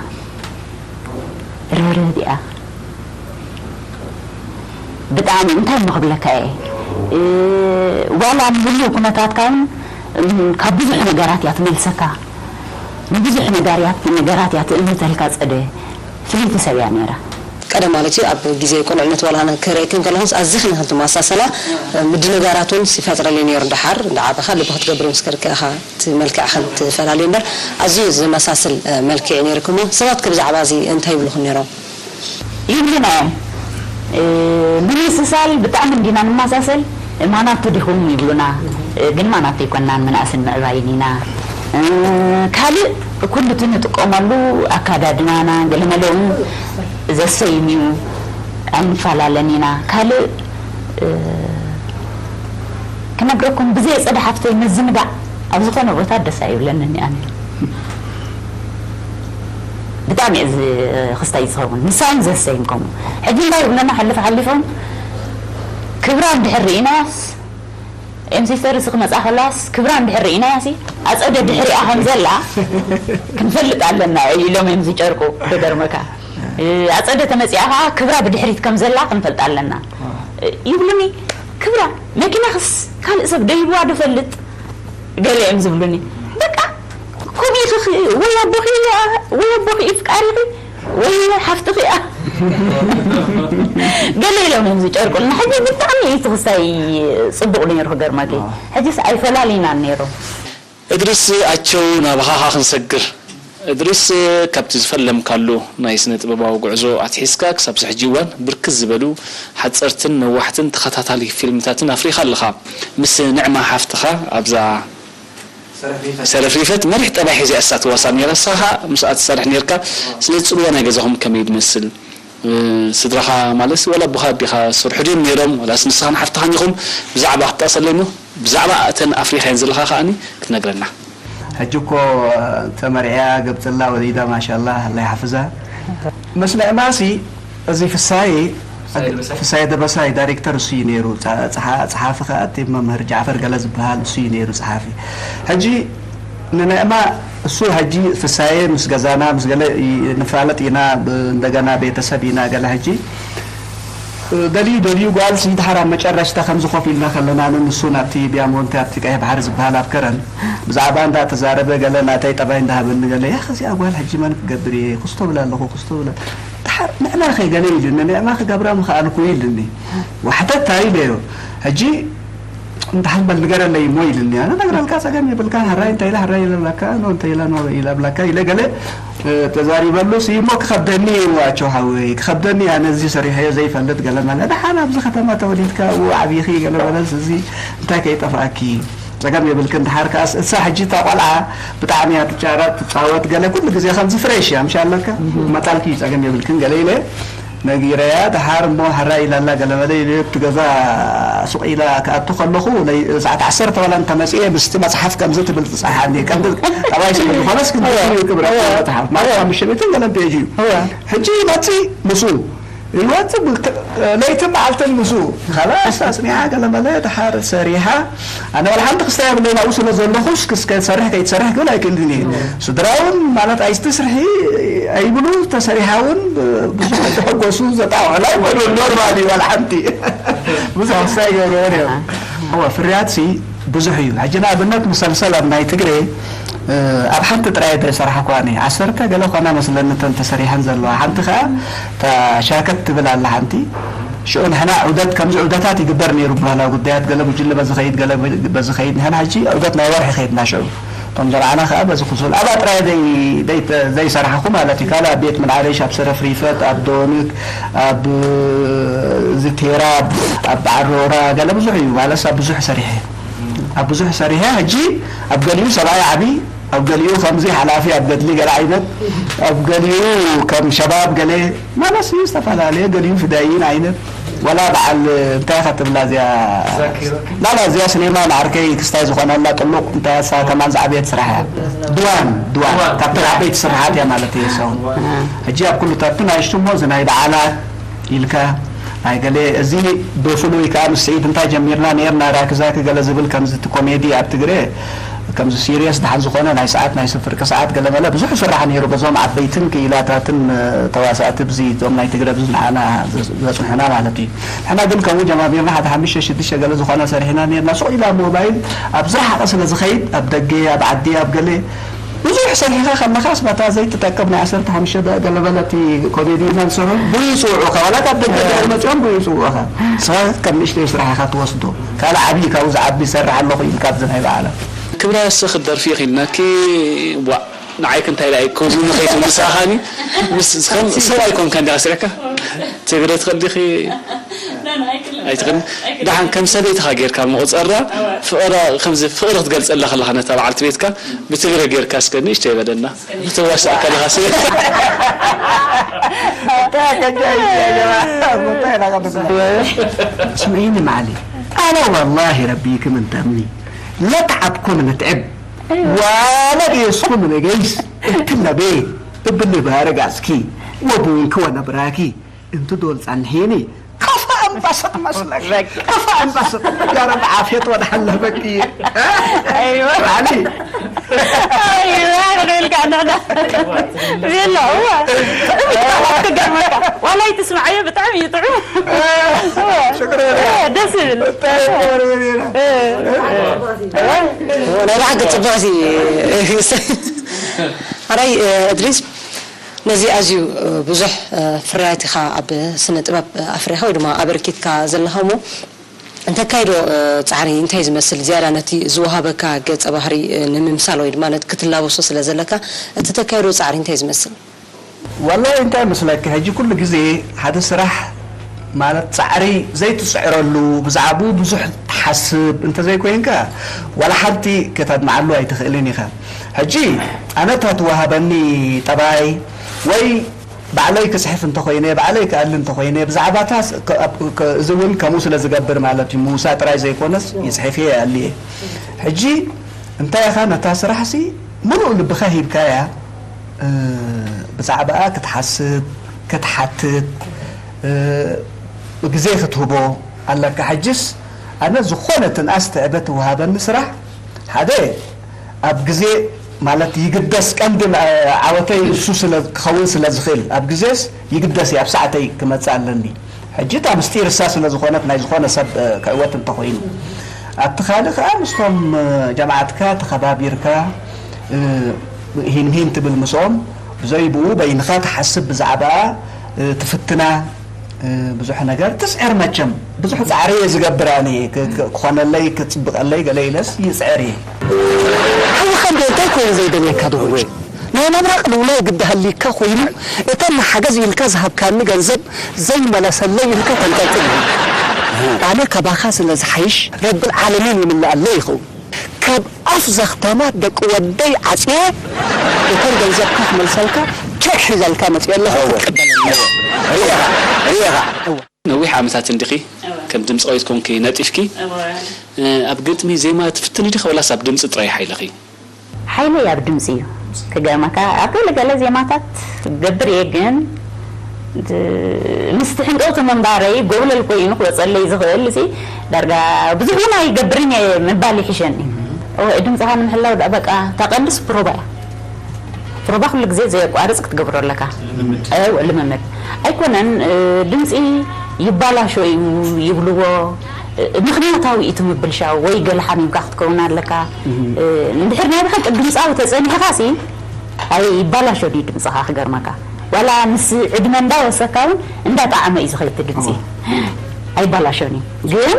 ርህርህት እያ። ብጣዕሚ እንታይ እሞ ክብለካ እየ፣ እ፣ ዋላ ንህልው ኩነታትካ እውን፣ እም፣ ካብ ብዙሕ ነገራት እያ ትመልሰካ። ንብዙሕ ነገራት፣ ነገራት እያ ትእምተልካ። ጸደ ፍልይቲ ሰብ እያ ነይራ። ቀደም ማለት እዩ፣ ኣብ ግዜ ቁልዕነት ዋላ ኣነ ክርእየክን ከለኹስ ኣዚኽን ኢኽን ትመሳሰላ። ምድንጋራት እውን ይፈጥረልይ ነይሩ። ደሓር እንዳዓበኻ ልቢ ክትገብር ምስ ከድካ ኢኻ እቲ መልክዕኽን ትፈላለዩ እምበር፣ ኣዝዩ ዝመሳስል፣ እ፣ መልክዕ እዩ ነይርክሞ። ሰባት ከ ብዛዕባ እዚ እንታይ ይብሉኽን ነይሮም? ይብሉና እዮም። እ፣ ንምስሳል ብጣዕሚ እንዲና ንመሳሰል፣ ማናቱ ዲኹም ይብሉና። እ፣ ግን ማናቱ ኣይኮናን፣ ምንኣስን ምዕባይን ኢና። እ፣ ካልእ ኩሉ እቲ ንጥቀመሉ ኣካዳድናና ገለመለ እውን ዘሰይም እዩ፣ ኣይንፈላለን ኢና። ካልእ፣ እ፣ ክነግረኩም፣ ብዘይ ጸደ ሓፍተይ ምዝንጋዕ ኣብ ዝኾነ ቦታ ደስ ኣይብለንን ኣነ። ብጣዕሚ እየ ዝ-፣ ክስታይ ዝኸውን። ንሳ እውን ዘሰይም ከምኡ። ሕጂ እንታይ ይብለና፣ ሓሊፍ ሓሊፎም፣ ክብራ እንድሕር ርኢናያስ፣ ኤም ሲስተር፣ እዚ ክመጽኣ ከላስ ክብራ እንድሕር ርኢናያ ሲ፣ ኣጸደ ድሕሪኣ ከም ዘላ ክንፈልጥ ኣለና ኢሎም እዮም ዝጨርቁ። ክገርመካ፣ እ፣ ኣጸደ ተመጺኣ ከኣ ክብራ ብድሕሪት ከም ዘላ ክንፈልጥ ኣለና፣ እ፣ ይብሉኒ። ክብራ መኪናኽስ ካልእ ሰብ ዶ ሂብዋ ዶ ፈልጥ? ገለ እዮም ዝብሉኒ። በቃ፣ ከምኡ ኢኺ፣ ወይ ኣቦኺ፣ ወይ ኣቦኺ እዩ ፍቃሪኺ፣ ወይ ሓፍትኺ እያ። ገለ ኢሎም እዮም ዝጨርቁልና። ሕጂ ብጣዕሚ እዩ ትኽስታይ ጽቡቕ ነይሩ፣ ክገርመኪ። ሕጂስ ኣይፈላልዩናን ነይሮም። እድሪስ ኣቸው፣ ናባኻ ኸኣ ክንሰግር። እድሪስ፣ ካብቲ ዝፈለምካሉ ናይ ስነ ጥበባዊ ጉዕዞ ኣትሒዝካ ክሳብ ሕጂ እዋን ብርክት ዝበሉ ሓጸርትን ነዋሕትን ተኸታታሊ ፊልምታትን ኣፍሪኻ ኣለኻ። ምስ ንዕማ ሓፍትኻ ኣብዛ ሰረፍ ሪፈት መሪሕ ጠባይ ሒዛ እያ ትዋሳእ ነይራ። ንሳ ኸኣ ምስኣ ትሰርሕ ነይርካ። ስለዚ ጽልዋ ናይ ገዛኹም ከመይ እዩ ዝመስል? እ፣ ስድራኻ ማለትሲ ዋላ ኣቦኻ ኣዴኻ ዝሰርሑ ድዮም ነይሮም? ዋላስ ንስኻን ሓፍትኻን ኢኹም? ብዛዕባ ክትጠቕሰለይ እሞ ብዛዕባ እተን ኣፍሪኻየን ዘለኻ ከኣኒ ክትነግረና። ሕጂ እኮ ተመርዕያ ገብጽላ ወሊዳ ማሻላህ ኣላ ይሓፍዛ። መስምዕ ማሲ እዚ ፍሳዬ፣ ፍሳዬ ደበሳይ። ፍሳዬ ደበሳይ ዳይሬክተር እሱ እዩ ነይሩ። ጸ-፣ ጸሓ-፣ ጸሓፊ ከኣ እቲ መምህር ጃዕፈር ገለ ዝበሃል እሱ እዩ ነይሩ ጸሓፊ። ሕጂ ንንዕማ እሱ ሕጂ ፍሳዬ ምስ ገዛና ምስ ገለ ይ-፣ ንፋለጥ ኢና፣ ብ-፣ እንደገና ቤተሰብ ኢና ገለ። ሕጂ ደልዩ ደልዩ ጓል ሲ ድሓር ኣብ መጨረሽታ ከምዚ ኮፍ ኢልና ከለና ንሱ ናብቲ ቢያሞንቴ ኣብቲ ቀይሕ ባሕሪ ዝበሃል ኣብ ከረን ብዛዕባ እንዳ ተዛረበ ገለ ናተይ ጠባይ እንዳሃበኒ ገለ፣ ያኽ እዚኣ ጓል ሕጂ መን ክገብር እየ? ክስቶ ብላ ኣለኹ፣ ክስቶ ብላ። ድሓር ንዕማ ኸ ገለ ኢሉኒ፣ ንዕማ ክገብራ ምኽኣልኩ ኢሉኒ። ዋሕተት እንታይ ኢለዮ? ሕጂ እንተ ሓንበል ንገረለይ እሞ ኢሉኒ። ኣነ ነግረልካ ጸገም የብልካ፣ ሕራይ እንተ ኢለ ሕራይ ኢለ ብላካ፣ ኖ እንተ ኢለ ኖ ኢለ ብላካ ኢለ ገለ፣ እ፣ ተዛሪበሉ ሲ እሞ ክኸብደኒ እዩ ኣቸው ሓወይ፣ ክኸብደኒ ኣነ እዚ ሰሪሐዮ ዘይፈልጥ ገለ መለ። ደሓን ኣብዚ ከተማ ተወሊድካ ኣብኡ ዓቢኺ ገለ መለስ እዚ እንታይ ከይጠፍኣኪ? ጸገም የብልክን። ደሓር ከኣስ እሳ ሕጂ እታ ቆልዓ ብጣዕሚ እያ ትጫረቕ፣ ትጻወት፣ ገለ ኩሉ ግዜ ከምዚ ፍሬሽ እያ፣ ምሽ ኣለካ? መጣልኪ እዩ፣ ጸገም የብልክን፣ ገለ ኢለ። ነጊረያ፣ ደሓር እሞ ሕራይ ኢላላ ገለመለ ኢሉ፣ ኣብቲ ገዛ ሱቕ ኢላ ክኣቱ ከለኹ፣ ለይ-፣ ሰዓት ዓሰርተ ዋላ እንተመጽኤ፣ ምስቲ መጽሓፍ ከምዚ ትብል ትጽሓኒ። ከምዚ ጠባይ ስለ ዝኾነስ ግን እወ፣ እዩ ክብረት እወ፣ መጽሓፍ። ማለት እወ። ሓሙሽተ ሚእትን ገለን ፔጅ እዩ። እወ። ሕጂ ይመጽእ ምስኡ። ይወጽእ ብክ-፣ ለይትን መዓልትን ምስኡ። ኸላስ ኣጽኒዓ ገለመለ ደሓር ሰሪሓ። ኣነ ዋላ ሓንቲ ክስታይ የብለይ፣ ናብኡ ስለ ዘለኹስ ክስከ ትሰርሕ ከይትሰርሕ ክብል ኣይክእልን እየ። ስድራ እውን ማለት ኣይትስርሒ ኣይብሉ፣ ተሰሪሓ እውን ብዙሕ ኣይተሐጎሱ፣ ዘጣውዑ ኣይኮኑን። ኖርማል እዩ፣ ዋላ ሓንቲ ብዙሕ ክስታይ ይገብርዎን እዮም። እወ፣ ፍርያት ሲ ብዙሕ እዩ። ሕጂ ንኣብነት ሙሰልሰል ኣብ ናይ ትግሬ፣ እ፣ ኣብ ሓንቲ ጥራይ እየ ዝሰራሕኳ ኣነ። ዓሰርተ ገለ ኮና መስለኒ እተን ተሰሪሐን ዘለዋ። ሓንቲ ኸኣ እታ ሻከት ትብል ኣላ ሓንቲ። ሽዑ ንሕና ዑደት፣ ከምዚ ዑደታት ይግበር ነይሩ፣ ባህላዊ ጉዳያት፣ ገለ ጉጅለ በዚ ኸይድ፣ ገለ በዚ ኸይድ። ንሕና ሕጂ ዑደት ናይ ወርሒ ኸይድና ሽዑ። እቶም ጀማዓና ኸኣ በዚ ክሱል። ኣብኣ ጥራይ ዘይ-፣ ዘይ-፣ ዘይሰራሕኹ ማለት እዩ። ካልእ ኣብ ቤት ምንዓረሽ፣ ኣብ ሰረፍ ሪፈት፣ ኣብ ዶንክ፣ ኣብ፣ እ፣ እዚ ቴራብ፣ ኣብ በዓል ሮራ፣ ገለ ብዙሕ እዩ። ማለት ኣብ ብዙሕ ሰሪሐ። ኣብ ብዙሕ ሰሪሐ። ሕጂ ኣብ ገሊኡ ሰብኣይ ዓቢ፣ ኣብ ገሊኡ ከምዚ ሓላፊ ኣብ ገድሊ ገለ ዓይነት፣ ኣብ ገሊኡ ከም ሸባብ ገለ፣ ማለት እዩ ዝተፈላለየ፣ ገሊኡ ፍዳይን ዓይነት። ወላ በዓል እንታይ ኢኻ ትብላ እዚኣ? ዛኪር። ላላ እዚኣ ስኔማ ንዓርከይ ክስታይ ዝኾነላ ጥሉቕ እንታይ እሳ ከማን ዝዓበየት ስራሕ እያ። ድዋን፣ ድዋን። ድዋን። ካብተን ዓበይቲ ስራሓት እያ ማለት እየ ሰውን። ሕጂ ኣብ ኩሉ ታቱ ናይሽቱ እሞ እዚ ናይ በዓላት ኢልካ ናይ ገለ እዚ ብፍሉይ ከኣ ምስ ስዒድ እንታይ ጀሚርና ነርና ራኪ ዛኪ ገለ ዝብል ከምዚ እቲ ኮሜዲ ኣብ ትግረ ከምዚ ሲሪየስ ደሓን ዝኾነ ናይ ሰዓት ናይ ስፍርቂ ሰዓት ገለ መለ ብዙሕ ይስራሕ ነይሩ በዞም ዓበይትን ክኢላታትን ተዋሳእቲ ብዚ እዞም ናይ ትግረ ብዚ ንዓና ዘጽንሑና ማለት እዩ። ንሕና ግን ከምኡ ጀማሚርና ሓደ ሓሙሽተ ሽዱሽተ ገለ ዝኾነ ሰሪሕና ነርና። ሱቕ ኢላ ሞባይል ኣብ ዝረሓቐ ስለ ዝኸይድ ኣብ ደገ ኣብ ዓዲ ኣብ ገለ ብዙሕ ሰሪሕኻ ከለኻስ በታ ዘይትጠቅም ናይ ዓሰርተ ሓሙሽተ ገለ በለ እቲ ኮሜዲ ኢና ንሰርሖ ብኡ ይጽውዑኻ። ዋላ ካብ ደገ ድሕሪ መጺኦም ብኡ ይጽውዑኻ። ንስኻ ከም ንእሽተይ ስራሕ ኢኻ ትወስዶ። ካልእ ዓብዪ ካብኡ ዝዓቢ ይሰርሕ ኣለኹ ኢልካ ኣብዚ ናይ በዓላት። ክብረ እስኺ ክትደርፊ ኢኺ ኢልናኪ፣ ዋእ፣ ንዓይ ክንታይ ኢላ እየ ከምዚ ንኸይድ ምሳኻኒ፣ ምስ፣ ከም ሰብኣይ ኮንካ እንዲኻ ስሪሕካ? ትግረ ትኽእል ዲኺ? ኣይትኽእልን። ደሓን ከም ሰበይትኻ ጌርካ ምቑጸራ፣ ፍቕራ፣ ከምዚ ፍቕሪ ክትገልጸላ ከለኻ ነታ በዓልቲ ቤትካ ብትግረ ጌርካ እስከ ንእሽተይ በለና። ክትዋሳእ ከለኻ ሲ። እንታይ ከጃ ይያ ጀማ? እንታይ ኢላ ቀጥታ? ስምዒኒ ማዕሊ። ኣነ ወላሂ ረቢኩም እንተምኒ ለትዓብኩም ንትዕብ። ዋላ ጌስኩም ንገይስ። እትነበ እብል ባረጋስኪ ወቡንኪ ወነብራኪ። እንት ዶል ጸንሒኒ። ከፋ ኣንባሰጥ መስለክ። ከፋ ኣንባሰጥ። ያ ረብ ዓፍየት ወድሓን ለህበኪ። ኣይዋ። ባዕሊ። ኣይዋ፣ ክንብልካ ንሕና። ቤላ፣ እዋ። ትገርመካ። ዋላ ኣይትስምዓዮ፣ ብጣዕሚ እዩ ጥዑም። እዋ። ሽክረን። እዋ፣ ደስ ይብል። ብጣዕሚ ሽክረን። እዋ። ናይ ብሓቂ ጽቡቕ ሲ። ሓራይ፣ እድሪስ፣ ነዚ ኣዝዩ፣ እ፣ ብዙሕ፣ እ፣ ፍርያት ኢኻ ኣብ ስነ ጥበብ ኣፍሪኻ ወይ ድማ ኣበርኪትካ ዘለኻ እሞ፣ እንተካይዶ፣ እ፣ ጻዕሪ እንታይ ዝመስል ዝያዳ ነቲ ዝወሃበካ ገጸ ባህሪ፣ እ፣ ንምምሳል ወይ ድማ ነቲ ክትላበሶ ስለ ዘለካ፣ እቲ ተካይዶ ጻዕሪ እንታይ ዝመስል? ወላሂ እንታይ መስለኪ፣ ሕጂ ኩሉ ግዜ ሓደ ስራሕ ማለት ጻዕሪ ዘይትጽዕረሉ፣ ብዛዕባኡ ብዙሕ ትሓስብ እንተዘይኮይንካ፣ ዋላ ሓንቲ ከተድምዓሉ ኣይትኽእልን ኢኻ። ሕጂ ኣነ እታ ትወሃበኒ ጠባይ ወይ ባዕለይ ክጽሕፍ እንተኾይነ፣ ባዕለይ ክኣሊ እንተኾይነ፣ ብዛዕባታ ስ-፣ ከ-፣ ከ-፣ እዚ እውን ከምኡ ስለ ዝገብር ማለት እዩ። ምውሳእ ጥራይ ዘይኮነስ፣ ይጽሕፍ እየ፣ ይኣሊ እየ። ሕጂ እንታይ ኢኻ ነታ ስራሕሲ ምሉእ ልብኻ ሂብካያ፣ እ፣ ብዛዕባኣ ክትሓስብ፣ ክትሓትት፣ እ፣ ግዜ ክትህቦ ኣለካ። ሕጅስ ኣነ ዝኾነ ትንኣስ ትዕበ ትወሃበኒ ስራሕ፣ ሓደ ኣብ ግዜ ማለት ይግደስ፣ ቀንዲ ዓ-፣ ዓወተይ እሱ ስለ ክኸውን ስለ ዝኽእል፣ ኣብ ግዜስ ይግደስ እየ፣ ኣብ ሰዓተይ ክመጽእ ኣለኒ። ሕጂ እታ ምስጢር እሳ ስለ ዝኾነት ናይ ዝኾነ ሰብ፣ እ፣ ክዕወት እንተኾይኑ፣ ኣብቲ ካልእ ከኣ ምስቶም፣ እ፣ ጀማዓትካ ተኸባቢርካ፣ እ፣ ሂን ሂን ትብል ምስኦም፣ ብዘይ ብኡ በይንኻ ትሓስብ ብዛዕባኣ፣ እ፣ ትፍትና፣ እ፣ ብዙሕ ነገር ትጽዕር። መቸም ብዙሕ ጻዕሪ እየ ዝገብር ኣነ፣ ክ-፣ ክ-፣ ክኾነለይ፣ ክጽብቐለይ ገለ ኢለስ ይጽዕር እየ። ሓውኻ እንዶ እንታይ ኮይኑ ዘይደልየካ ድሕሩ? ናይ ናብራ ቅልውላው ግዲ ሃልይካ ኮይኑ፣ እተን ንሓገዝ ኢልካ ዝሃብካኒ ገንዘብ ዘይመለሰለይ ኢልካ ተንጠልጥል። ኣነ ካባኻ ስለ ዝሓይሽ ረብል ዓለሚን ይምልኣለይ ይኸውን። ካብ ኣፍ ዘኽታማት ደቂ ወደይ ዓጽየ እተን ገንዘብካ ክመልሰልካ ቸክ ሒዘልካ መጽየ ኣለኹ፣ እወ። ክትቀበለኒ። ሪኢኻ? ነዊሕ ዓመታት እንዲኺ ከም ድምፃዊት ኮንኪ ነጢፍኪ። ኣብ ግጥሚ ዜማ ትፍትኒ ዲኺ ወላስ ኣብ ድምፂ ጥራይ ሓይልኺ? ሓይለይ ኣብ ድምፂ እዩ። ክገርመካ ኣብ ገለ ገለ ዜማታት ገብር እየ፣ ግን ምስቲ ሕንቀውቲ ምንባረይ ጎብለል ኮይኑ ክወፀለይ ዝኽእል ሲ ዳርጋ ብዙሕ እውን ኣይገብርን እየ ምባል ይሕሸኒ። ድምፅኻ ንምሕላው ዳ በቃ እታ ቀንድስ ፕሮባ እያ። ፕሮባ ኩሉ ግዜ ዘየቋርፅ ክትገብሮ ኣለካ። ልምምድ ኣይኮነን። ድምፂ ይባላሾ እዩ ይብልዎ። ምኽንያታዊ እዩ ትምብል ሻው ወይ ገለ ሓሚምካ ክትከውን ኣለካ። እንድሕር ናይ ብሓቂ ድምፃዊ ተፀኒሕኻ ሲ ኣይባላሾን እዩ ድምፅኻ ክገርመካ። ዋላ ምስ ዕድመ እንዳወሰካ እውን እንዳጣዕመ እዩ ዝኸይድ ድምፂ። ኣይባላሾን እዩ ግን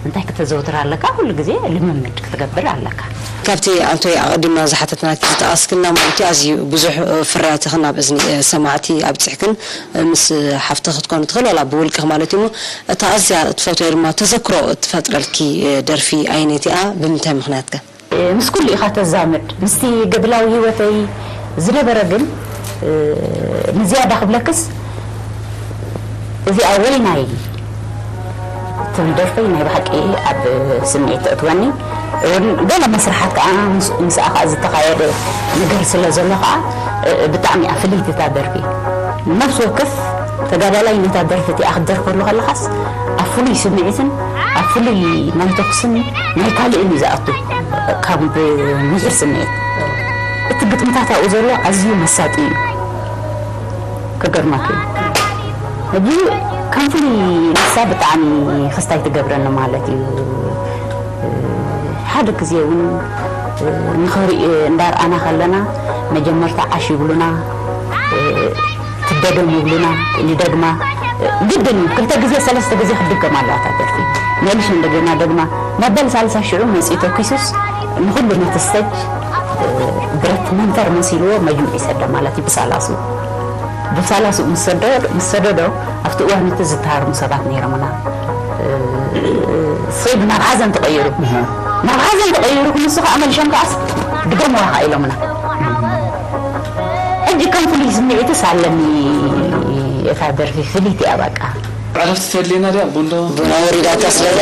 እንታይ ክተዘውትር ኣለካ ኩሉ ግዜ ልምምድ ክትገብር ኣለካ። ካብቲ ኣንቶይ ኣቐዲምና ዝሓተትናኪ ዝጠቐስክልና ማለት እዩ ኣዝዩ ብዙሕ ፍርያትኽን ኣብ እዝኒ ሰማዕቲ ኣብፂሕክን ምስ ሓፍቲ ክትኮኑ ትኽእል ዋላ ብውልቅኽ ማለት እዩ እሞ እታ ኣዝያ ትፈትዮ ድማ ተዘክሮ እትፈጥረልኪ ደርፊ ኣየነይቲ እያ ብምንታይ ምኽንያት ከ? ምስ ኩሉ ኢኻ ተዛምድ ምስቲ ገድላዊ ሂወተይ ዝነበረ ግን ንዝያዳ ክብለክስ እዚኣ ወይ ናይ ትብል ደርፈይ ናይ ብሓቂ ኣብ ስምዒት ተእትወኒ እውን ገለ መስርሓት ከዓ ምስኣ ከዓ ዝተኻየደ ነገር ስለ ዘሎ ከዓ ብጣዕሚ እያ ፍልይቲ እታ ደርፊ ነፍሲ ወከፍ ተጋዳላይ ነታ ደርፊ እቲኣ ክትደርፈሉ ከለኻስ ኣብ ፍሉይ ስምዒትን ኣብ ፍሉይ ናይ ተኩስን ናይ ካልእን እዩ ዝኣቱ ካብ ምሒር ስምዒት እቲ ግጥምታት ኣብኡ ዘሎ ኣዝዩ መሳጢ እዩ። ክገርመኪ እዩ። ሕጂ ከም ፍሉይ ንሳ ብጣዕሚ ክስታይ ትገብረኒ ማለት እዩ። ሓደ ግዜ እውን ንኽርኢ እንዳርኣና ከለና መጀመርታ ዓሽ ይብሉና፣ ትደገም ይብሉና፣ ንደግማ ግድን እዩ ክልተ ግዜ ሰለስተ ግዜ ክትድገም ኣለዋ እታ ደርፊ። መሊሱ እንደገና ደግማ መበል ሳልሳ ሽዑ መፂኡ ተኪሱስ ንኹሉ ነቲ ስተጅ ብረት መንተር መሲልዎ መጅምዕ ይሰደ ማለት እዩ ብሳላሱ ብሳላሱ ምስ ሰደዶ ኣብቲ እዋን እቲ ዝተሃርሙ ሰባት ነይሮምና ስብ ናብ ሓዘን ተቐይሩ ናብ ሓዘን ተቐይሩ ክንሱ ከዓ መልሾም ከዓስ ድገምዋ ከዓ ኢሎምና ሕጂ ከም ፍሉይ ስምዒትስ ኣለኒ እታ ደርፊ ፍልይቲ እያ በቃ ዕረፍቲ ተድልየና ድያ ቡንዶ ቡና ወሪዳታ ስለዘ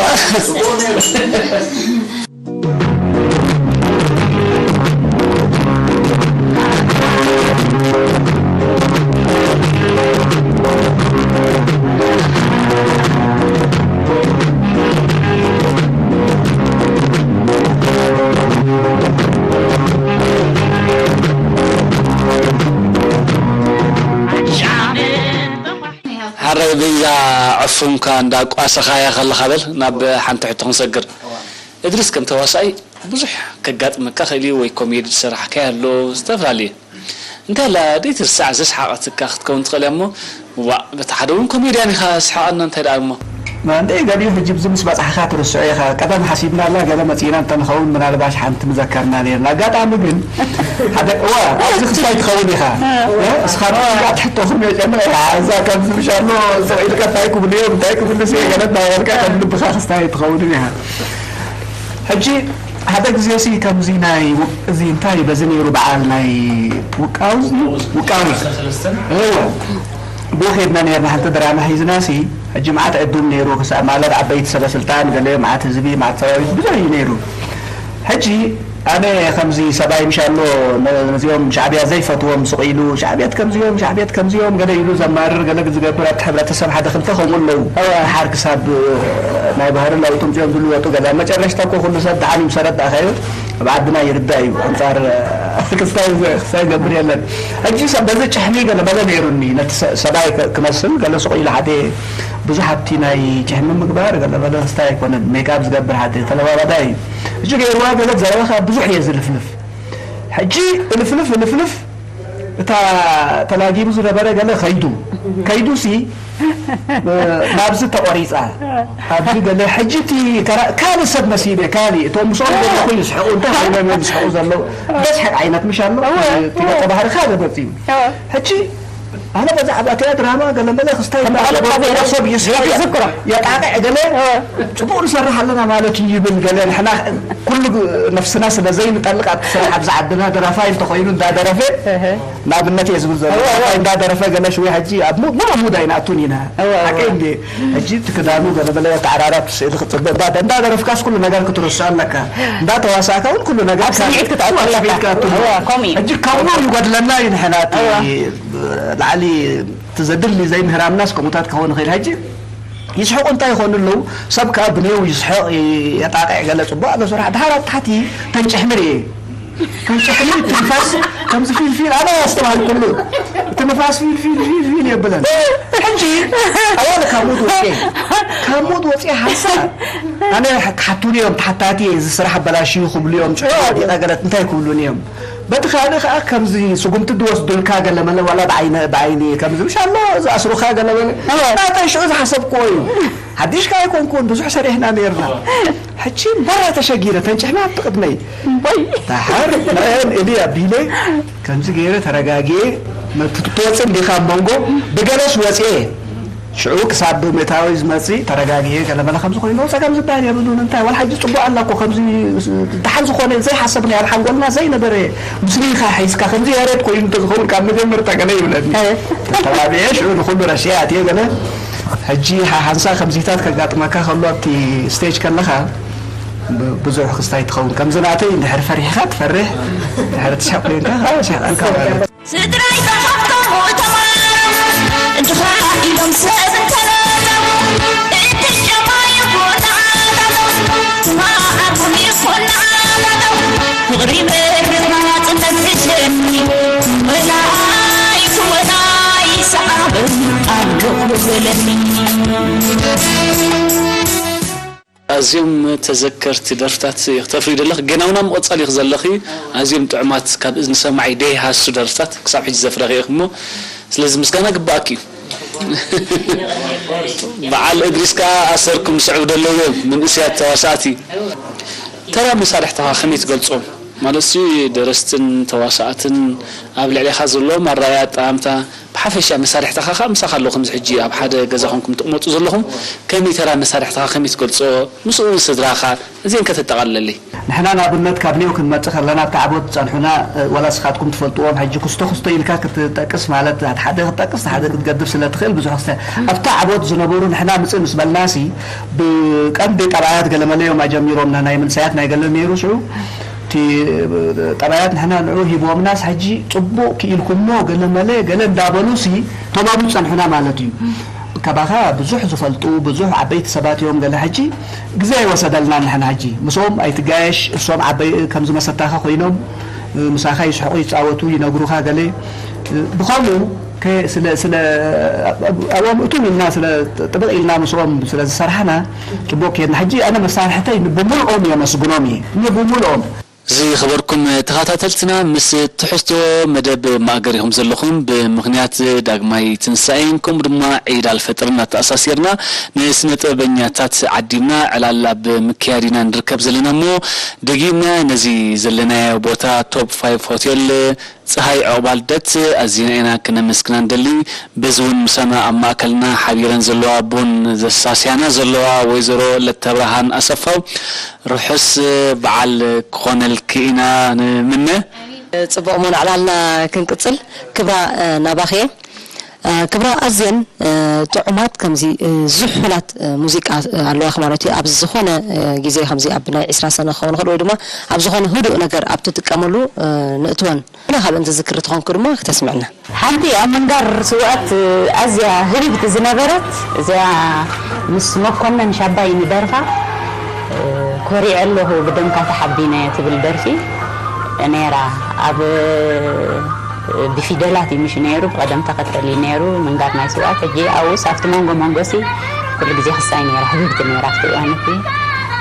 ሓራይ በይዛ ዕፉንካ እንዳ ቋሰኻያ ከለኻ በል ናብ ሓንቲ ሕቶ ክንሰግር። እድሪስ ከም ተዋሳኣይ ብዙሕ ከጋጥመካ ክእል እዩ ወይ ኮሜዲ ዝሰራሕካዮ ኣሎ ዝተፈላለየ እንታይ ኣላ ደይትርሳዕ ዘስሓቐትካ ክትከውን ትኽእል እያ እሞ ዋእ በታ ሓደ እውን ኮሜድያን ኢኻ ስሓቐና እንታይ ደኣ እሞ። እንዴ ገሊኡ ሕጂ ብዚ ምስ በጻሕኻ ትርስዖ ኢኻ ቀደም ሓሲብናላ ገለ መጺእና እንተንኸውን ምናልባሽ ሓንቲ ምዘከርና ነይርና ኣጋጣሚ ግን ሓደ እዋ ኣብዚ ክስታይ ትኸውን ኢኻ እስኻ ትሕተኹም የጨምረ እዛ ከምዚ ምሻሎ ሰው ኢልካ እንታይ ክብሉ እዮም እንታይ ክብሉ ሲ ገለ እናበልካ ከም ልብኻ ክስታይ ትኸውንን ኢኻ ሕጂ ሓደ ግዜ ሲ ከምዚ ናይ እዚ እንታይ በዚ ነይሩ በዓል ናይ ውቃውዝ ውቃውዝ እወ ብኡ ኬድና ነርና ሓንቲ ድራማ ሒዝና ሲ ሕጂ መዓት ዕዱም ነይሩ ክሳብ ማለት ዓበይቲ ሰበ ስልጣን ገለ መዓት ህዝቢ መዓት ሰራዊት ብዙሕ እዩ ነይሩ ሕጂ ኣነ ከምዚ ሰብኣይ ምሻሎ ነዚኦም ሻዕብያ ዘይፈትዎም ስቕ ኢሉ ሻዕብያት ከምዚኦም ሻዕብያት ከምዚኦም ገለ ኢሉ ዘማርር ገለ ዝገብር ኣብቲ ሕብረተሰብ ሓደ ክልተ ከምኡ ኣለዉ ድሓር ክሳብ ናይ ባህሪ ለውጢ ምፅኦም ዝልወጡ ገዛ መጨረሽታ እኮ ኩሉ ሰብ ድሓን ይምሰረት ዳእኸ እዩ ኣብ ዓድና ይርዳእ እዩ ኣንፃር ክስታይ ክስታይ ገብር የለን ሕጂ ሰብ በዚ ጭሕሚ ገለ በለ ነይሩኒ ነቲ ሰብኣይ ክመስል ገለ ስቕ ኢሉ ሓደ ብዙሕ ኣብቲ ናይ ጭሕሚ ምግባር ገለ በለ ክስታይ ኣይኮነን ሜክኣፕ ዝገብር ሓደ ተለዋዋዳይ እዩ ሕጂ ገይርዋ ገለ ዘረባኻ ብዙሕ እየ ዝልፍልፍ ሕጂ እልፍልፍ እልፍልፍ እታ ተላጊቡ ዝነበረ ገለ ከይዱ ከይዱ ሲ ናብዚ ተቆሪፃ ኣብዚ ገለ ሕጂ እቲ ካልእ ሰብ መሲለ ካልእ እቶም ምስኦም ዘለኹ ይስሕቁ እንታይ ኮይኖም እዮም ዝስሕቁ ዘለዉ ደስሕቅ ዓይነት ምሽ ኣሎ እቲ ገፀ ባህሪ ካልእ ገፅ እዩ ሕጂ ኣነ በዛ ዓባትያ ድራማ ገለመለ ክስታይ ተመቐለጥካ ዘይረስዕ ሰብ ይስሕቕ ዘይትዝክሮ። የጣቕዕ ገለ ጽቡቕ ንሰርሕ ኣለና ማለት እዩ ይብል ገለ ንሕና ኩሉ ነፍስና ስለ ዘይንጠልቕ ኣብቲ ስራሕ ኣብዚ ዓድና ደራፋይ እንተኾይኑ እንዳደረፈ ንኣብነት እየ ዝብል ዘሎ ደራፋይ እንዳደረፈ ገለ ሽወ ሕጂ ኣብ ሙድ ሙድ ኣይንኣቱን ኢና ሓቀይ እንዴ ሕጂ እቲ ክዳኑ ገለመለ ኣተዓራርያ እቲ ስእሊ ክፅብቅ እባ እንዳደረፍካስ ኩሉ ነገር ክትርስዖ ኣለካ እንዳተዋሳእካ እውን ኩሉ ነገር ኣብ ስምዒት ክትኣቱ ኣለካ። ስምዒት ክትኣቱ እወ፣ ከምኡ እዩ። ሕጂ ከምኡ ይጎድለና እዩ ንሕና እቲ ላዕሊ እቲ ዘድሊ ዘይምህራምናስ ከምኡታት ክኸውን ይኽእል ሕጂ ይስሕቁ እንታይ ይኾኑ ኣለዉ ሰብ ከዓ ብኔው ይስሕቕ የጣቅዕ ገለ ፅቡቅ ኣሎ ስራሕ ድሓር ኣብ ታሕቲ ተንጭሕሚ ርኤ ተንጭሕሚ ትንፋስ ከምዚ ፊልፊል ኣነ ያስተዋልኩሉ እቲ ንፋስ ፊልፊል ፊልፊል የብለን ሕጂ ኣወለ ካብ ሞት ወፅኤ ካብ ሞት ወፅኤ ሓንሳ ኣነ ክሓቱኒ እዮም ተሓታቲ እዚ ስራሕ ኣበላሽዩ ክብሉ እዮም ፅሑፍ ገለት እንታይ ክብሉኒ እዮም በቲ ካልእ ከዓ ከምዚ ስጉምቲ ዝወስዱልካ ገለ መለ ዋላ ብዓይነ ብዓይኒ ከምዚ ምሽ ኣሎ ዝኣስሩካ ገለ መለ ናተይ ሽዑ ዝሓሰብክዎ እዩ ሓዲሽካ ኣይኮንኩን ብዙሕ ሰሪሕና ነርና ሕጂ ባራ ተሸጊረ ተንጭሕና ኣብቲ ቅድመይ እምቦይ ዳሓር ንዕን እሊ ኣቢለ ከምዚ ገይረ ተረጋጊየ መትትወፅእ እንዲኻ መንጎ ብገለስ ወፅየ ሽዑ ክሳብ ብምእታዊ ዝመፅእ ተረጋጊየ ገለመለ ከምዚ ኮይኑ ጸገም ዝበሃል የብሉን እንታይ ዋላ ሕጂ ጽቡቅ ኣላ እኮ ከምዚ ደሓን ዝኾነ ዘይሓሰብናዮ ኣብ ሓንጎልና ዘይነበረ ሙስሊምካ ሒዝካ ከምዚ ያሬድ ኮይኑ እንተዝኸውን ካብ መጀመርታ ገለ ይብለኒ ተባቢዐ ሽዑ ንኩሉ ረሲዐ ኣትየ ገለ ሕጂ ሓንሳ ከምዚታት ከጋጥመካ ከሎ ኣብቲ ስቴጅ ከለኻ ብዙሕ ክስታይ ትኸውን ከምዚ ናተይ እንድሕር ፈሪሕካ ትፈርሕ እንድሕር ትስሕቕ ኮይንካ ስሕቐልካ ማለት ስድራይ ዝሓፍቶም ተማረሩ እንድኻ ኢሎም ሰብ እንተረረቡ እቲ ጨማ ይኹን ዓጋቶም ተማዓኩም ይኹን ዓጋቶም ፍቕሪ ምርማጽ መዝሕሸኒ ወላይ ወላይ ሰዓብን ኣግኹ በለኒ ኣዝዮም ተዘከርቲ ደርፍታት ተፍሪ ደለኽ ገና እውን ኣብ ምቕጻል ኢኺ ዘለኺ ኣዝዮም ጥዑማት ካብ እዝኒ ሰማዒ ደይሃሱ ደርፍታት ክሳብ ሕጂ ዘፍረኺ ኢኺ እሞ ስለዚ ምስጋና ግባኣኪ እዩ በዓል እድሪስ ከዓ ኣሰርኩም ስዕቡ ደለዎ እዮም ምንእስያት ተዋሳእቲ ተራ መሳርሕትኻ ከመይ ትገልጾም ማለት ሲ ደረስትን ተዋሳእትን ኣብ ልዕሌኻ ዘለዎም ኣራያ ኣጠማምታ ብሓፈሻ መሳርሕትኻ ከዓ ምሳኻ ኣለዉ ከምዚ ሕጂ ኣብ ሓደ ገዛ ኮንኩም ትቕመጡ ዘለኹም ከመይ ተራ መሳርሕትኻ ከመይ ትገልጾ ምስኡ እውን ስድራኻ እዚአን ከተጠቓልለለይ ንሕና ንኣብነት ካብ ኔው ክንመጽእ ከለና ኣብቲ ዓቦት ዝጸንሑና ዋላ ስኻትኩም ትፈልጥዎም ሕጂ ክስቶ ክስቶ ኢልካ ክትጠቅስ ማለት ሓደ ክትጠቅስ ሓደ ክትገድፍ ስለ ትኽእል ብዙሕ ክስተ ኣብቲ ዓቦት ዝነበሩ ንሕና ምጽእ ምስ በልናሲ ብቀንዲ ጠባያት ገለመለ እዮም ኣጀሚሮምና ናይ ምንሳያት ናይ ገለ ነይሩ ሽዑ እቲ ጠባያት ንሕና ንዑ ሂቦምናስ ሕጂ ጽቡቕ ክኢልኩሞ ገለ መለ ገለ እንዳበሉሲ እቶም ኣብኡ ዝጸንሑና ማለት እዩ። ካባኻ ብዙሕ ዝፈልጡ ብዙሕ ዓበይቲ ሰባት እዮም ገለ ሕጂ ግዜ ኣይወሰደልናን ንሕና ሕጂ ምስኦም ኣይትጋየሽ እሶም ዓበይ ከም ዝመሰታኻ ኮይኖም ምሳኻ ይስሕቑ ይጻወቱ ይነግሩኻ ገለ ብኸምኡ ስለ ስለ ኣብኦም እቱም ኢልና ስለ ጥብቕ ኢልና ምስኦም ስለ ዝሰርሓና ጽቡቕ ከድና ሕጂ ኣነ መሳርሕተይ ንብምልኦም የመስግኖም እየ ንብምልኦም ዝኸበርኩም ተኸታተልትና ምስ ትሕዝቶ መደብ ማእገር ኢኹም ዘለኹም ብምኽንያት ዳግማይ ትንሳኤን ከምኡ ድማ ዒድ ኣልፈጥርን ኣተኣሳሲርና ንስነ ጥበበኛታት ዓዲምና ዕላል ኣብ ምክያድ ኢና ንርከብ ዘለና እሞ ደጊምና ነዚ ዘለናዮ ቦታ ቶፕ ፋይቭ ሆቴል ፀሃይ ዕቑባልደት ኣዚና ኢና ክነመስግና ንደሊ። በዚ እውን ምሳና ኣብ ማእከልና ሓቢረን ዘለዋ ቡን ዘሳስያና ዘለዋ ወይዘሮ ለተብርሃን ኣሰፋው ርሑስ በዓል ክኾነልኪ ኢና ንምነ። ጽቡቕ እሞ ንዕላልና ክንቅጽል ክብራ ናባኺ እየ። ክብራ ኣዝየን ጥዑማት ከምዚ ዝሑላት ሙዚቃ ኣለዋኺ ማለት እዩ። ኣብ ዝኾነ ግዜ ከምዚ ኣብ ናይ ዒስራ ሰነ ክኸውን ይኽእል ወይ ድማ ኣብ ዝኾነ ህዱእ ነገር ኣብ ትጥቀመሉ ንእትወን። ንሕና ካብ እንተ ዝክሪ ተኾንኩ ድማ ክተስምዕና። ሓንቲ ኣብ ምንጋር ስውኣት ኣዝያ ህብብቲ ዝነበረት እዚኣ ምስ መኮነን ሻባይ ንደርፋ ኮሪዐ ኣለኹ ብደምካ ተሓቢነ ትብል ደርፊ ነይራ ኣብ ብፊደላት እዩ ምሽ ነይሩ ብቐደም ተኸተል እዩ ነይሩ ምንጋር ናይ ስውኣት ሕጂ ኣብኡስ ኣብቲ መንጎ መንጎሲ ኩሉ ግዜ ክሳይ ነይራ ህብብቲ ነይራ ኣብቲ እዋን እቲ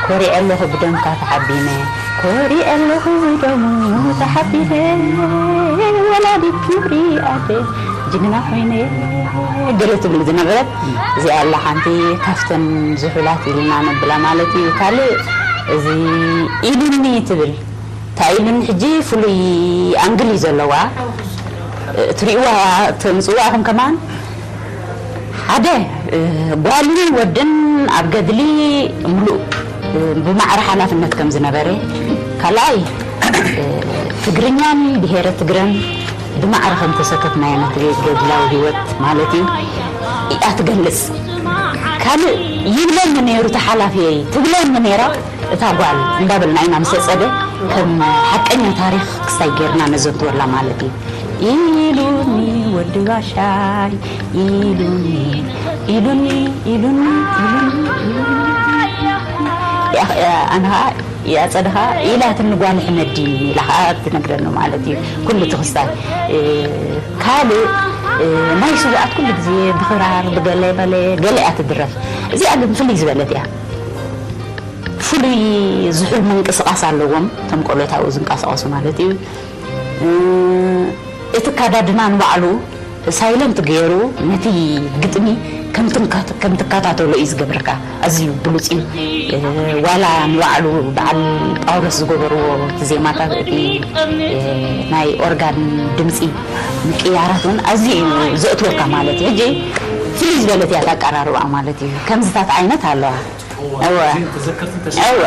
ኮሪዐ ኣለኹ ብደምካ ተሓቢነ ኮሪዐ ኣለኹ ብደሙ ተሓቢነ ወላዲት ክብሪ ኣደ ጅግና ኮይነ ገለ ትብል ዝነበረት እዚኣ ኣላ ሓንቲ ካብተን ዝሑላት ኢልና ነብላ ማለት እዩ ካልእ እዚ ኢሉኒ ትብል እንታይ ኢሉኒ ሕጂ ፍሉይ ኣንግል እዩ ዘለዋ ትሪእዋ፣ ተምፅእዋ ኢኹም ከማን ሓደ ጓልን ወድን ኣብ ገድሊ ምሉእ ብማዕረ ሓላፍነት ከም ዝነበረ፣ ካልኣይ ትግርኛን ብሄረ ትግረን ብማዕረ ከም ተሰከፍናዮ ነቲ ገድላዊ ህይወት ማለት እዩ እያ ትገልጽ። ካልእ ይብለኒ ነይሩ፣ ተሓላፊየይ ትብለኒ ነይራ እታ ጓል እንዳበልና ኢና ምስ ኣጸደ ከም ሓቀኛ ታሪኽ ክስታይ ጌርና ነዘንትወላ ማለት እዩ። ኢሉኒ ወዲ ጋሻይ ኢሉኒ ኢሉኒ ኢሉኒ ኢሉኒ ኣነ ኸዓ የኣጸደ ኸዓ ኢላትኒ ጓል ሕመዲን ኢላ ኸዓ ትነግረኒ ማለት እዩ። ኩሉ ትኽስታይ ካልእ ናይ ስውኣት ኩሉ ግዜ ብኽራር ብገለ በለ ገለ እያ ትድረፍ። እዚኣ ግን ፍልይ ዝበለት እያ። ፍሉይ ዝሑል ምንቅስቃስ ኣለዎም እቶም ቆሎት ኣብኡ ዝንቀሳቀሱ ማለት እዩ። እቲ ኣካዳድና ንባዕሉ ሳይለንት ገይሩ ነቲ ግጥሚ ከም ትከታተሎ እዩ ዝገብረካ። ኣዝዩ ብሉፅ እዩ። ዋላ ንባዕሉ በዓል ጳውሎስ ዝገበርዎ እቲ ዜማታት እቲ ናይ ኦርጋን ድምፂ ምቅያራት እውን ኣዝዩ እዩ ዘእትወካ ማለት እዩ። ሕጂ ፍልይ ዝበለት እያ ኣቀራርባ ማለት እዩ። ከምዝታት ዓይነት ኣለዋ። እወ እወ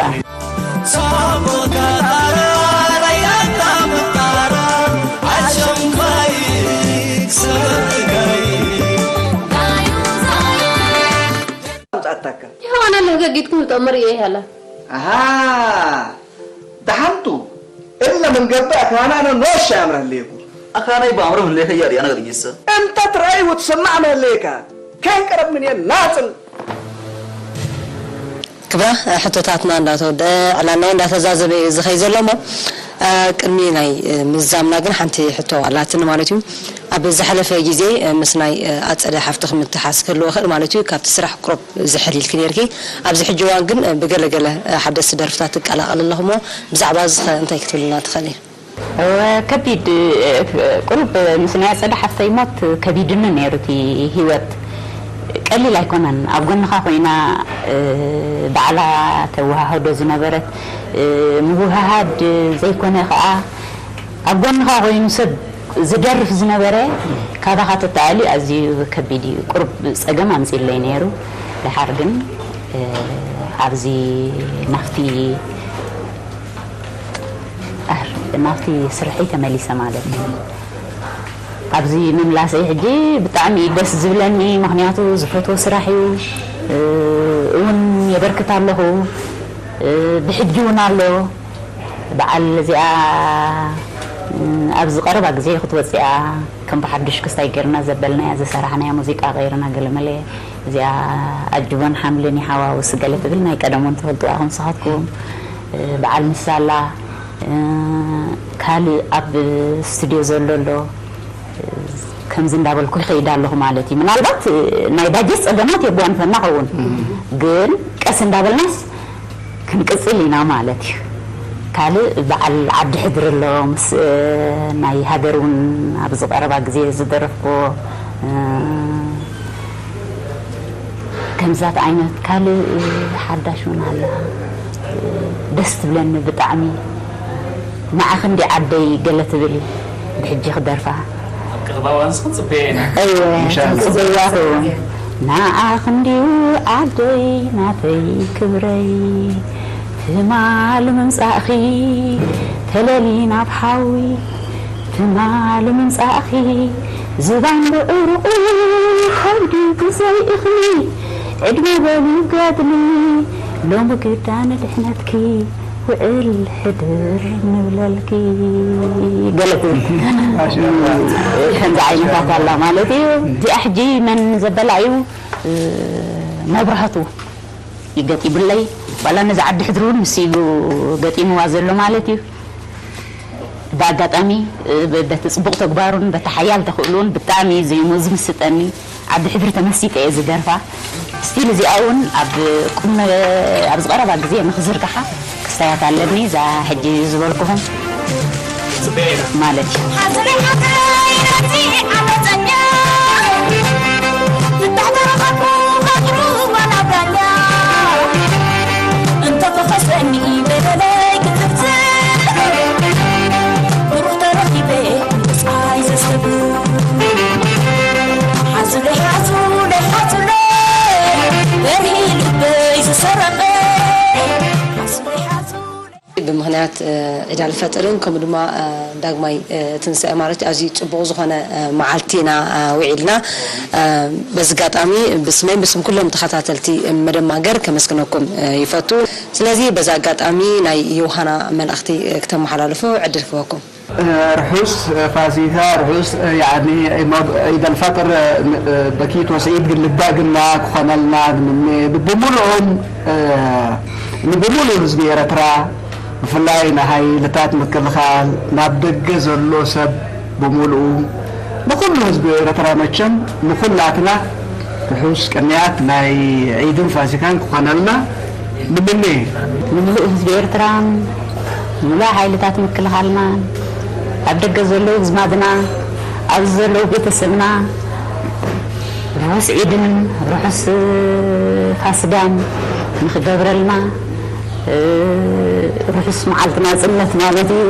ኣምጻእታካ ይኸዋና ለህገጊትኩም ተምር እየ ይሃላ ኣሃ ደሓንቱ እለ ምን ገባእ ካህናነ ኖሽ ኣምረህልየኩም ኣኻናይ ብኣምሮ ህሌከ እያ ርያና ገድጊሰ እንተ ትረኣይ ወትሰማዕ መህለየካ ከይንቀረብ ምን እየ ናጽል ክብራ ሕቶታትና እንዳተወደአ ዕላልና እንዳተዛዘበ እዩ ዝኸይ ዘሎ እሞ ቅድሚ ናይ ምዝዛምና ግን ሓንቲ ሕቶ ኣላትኒ ማለት እዩ ኣብ ዝሓለፈ ግዜ ምስ ናይ ኣፀደ ሓፍትኺ ምትሓዝ ክህልዎ ይኽእል ማለት እዩ ካብቲ ስራሕ ቁሩብ ዝሕል ኢልኪ ነይርኪ ኣብዚ ሕጂ እዋን ግን ብገለ ገለ ሓደስቲ ደርፍታት ትቀላቐሊ ኣለኹ እሞ ብዛዕባ እዚ ኸ እንታይ ክትብልና ትኽእሊ ከቢድ ቁሩብ ምስ ናይ ኣፀደ ሓፍተይ ሞት ከቢድኒ ነይሩ እቲ ሂወት ቀሊል ኣይኮነን ኣብ ጎንኻ ኮይና ባዕላ ተወሃህዶ ዝነበረት ምውህሃድ ዘይኮነ ከዓ ኣብ ጎንኻ ኮይኑ ሰብ ዝደርፍ ዝነበረ ካባኻ ተተኣልዩ ኣዝዩ ከቢድ እዩ ቁሩብ ፀገም ኣምፂለይ ነይሩ ድሓር ግን ኣብዚ ናፍቲ ናብቲ ስርሐይ ተመሊሰ ማለት እዩ። ኣብዚ ምምላሰይ ሕጂ ብጣዕሚ እዩ ደስ ዝብለኒ፣ ምኽንያቱ ዝፈትዎ ስራሕ እዩ፣ እውን የበርክት ኣለኹ፣ ብሕጂ እውን ኣሎ። በዓል እዚኣ ኣብዚ ቀረባ ግዜ ክትወፅእ እያ፣ ከም ብሓዱሽ ክስታይ ገይርና ዘበልናያ ዝሰራሕናያ ሙዚቃ ቀይርና ገለመለ እዚኣ ኣጅቦን ሓምልን ይሓዋውስ ገለ ትብል ናይ ቀደም እውን ትፈልጥዋ ኢኹም ንስኻትኩም። በዓል ምሳላ ካልእ ኣብ ስትድዮ ዘሎ ኣሎ ከምዚ እንዳበልኩ ይኸይድ ኣለኹ ማለት እዩ። ምናልባት ናይ ባጀት ፀገማት የጓንፈና ኸውን ግን ቀስ እንዳበልናስ ክንቅፅል ኢና ማለት እዩ። ካልእ በዓል ዓዲ ሕድሪ ኣሎ ምስ ናይ ሃገር እውን ኣብዚ ቀረባ ግዜ ዝደረፍኩዎ ከምዛት ዓይነት ካልእ ሓዳሽ እውን ኣላ ደስ ትብለኒ ብጣዕሚ ንዓኺ እንዲ ዓደይ ገለ ትብል ብሕጂ ክደርፋ ኣብ ቀረባ እዋን ንስኺ ንፅበዮ ኢና እወ ክንፅበያ ትውን ንዓኺ እንድዩ ዓደይ ናተይ ክብረይ ትማሊ ምምፃእኺ ተለሊ ናብ ሓዊ ትማሊ ምምፃእኺ ዝባን ብዕሩቑ ከብዲ ብዘይ እኽሊ ዕድመ በሊ ገድሊ ሎሚ ግዳ ንድሕነትኪ ውዕል ሕድር ንብለልኪ ገለ ትብል ከምዚ ዓይነታት ኣላ ማለት እዩ። እዚኣ ሕጂ መን ዘበላ እዩ መብራህቱ እዩ ገጢሙለይ ዋላ ነዚ ዓዲ ሕድሪ እውን ንሱ እዩ ገጢምዋ ዘሎ ማለት እዩ። ብኣጋጣሚ በቲ ፅቡቕ ተግባሩን በቲ ሓያል ተኽእሉን ብጣዕሚ እዩ ዝምስጠኒ። ዓዲ ሕድሪ ተመሲጠ እየ ዝደርፋ። ስቲል እዚኣ እውን ኣብ ቁም ኣብ ዝቐረባ ግዜ ንክዝርግሓ ክስታያት ኣለኒ እዛ ሕጂ ዝበልኩኹም ማለት እዩ። ብምኽንያት ዒድ ኣልፈጥርን ከምኡ ድማ ዳግማይ ትንሳኤ ማለት ኣዝዩ ጽቡቕ ዝኾነ መዓልቲ ኢና ውዒልና። በዚ ኣጋጣሚ ብስመይ ብስም ኩሎም ተኸታተልቲ መደብ ማገር ከመስግነኩም ይፈቱ። ስለዚ በዚ ኣጋጣሚ ናይ ዮሃና መልእኽቲ ክተመሓላልፉ ዕድል ክህበኩም። ርሑስ ፋሲካ፣ ርሑስ ያኒ ዒድ ኣልፈጥር በኪት ወስዒድ ግንባ ግና ክኾነልና ንምነ ብሙሉኦም ንብሙሉ ህዝቢ ኤረትራ ብፍላይ ንሃይልታት ምክልኻል ናብ ደገ ዘሎ ሰብ ብምሉኡ ንኹሉ ህዝቢ ኤረትራ መቸም ንኹላትና ርሑስ ቅንያት ናይ ዒድን ፋሲካን ክኾነልና ንምነ። ንምሉእ ህዝቢ ኤርትራን ምሉእ ሓይልታት ምክልኻልናን ኣብ ደገ ዘለዉ ኣዝማድና ኣብዚ ዘለዉ ቤተሰብና ርሑስ ዒድን ርሑስ ፋስጋን ንኽገብረልና ርሑስ መዓልቲ ናጽነት ማለት እዩ።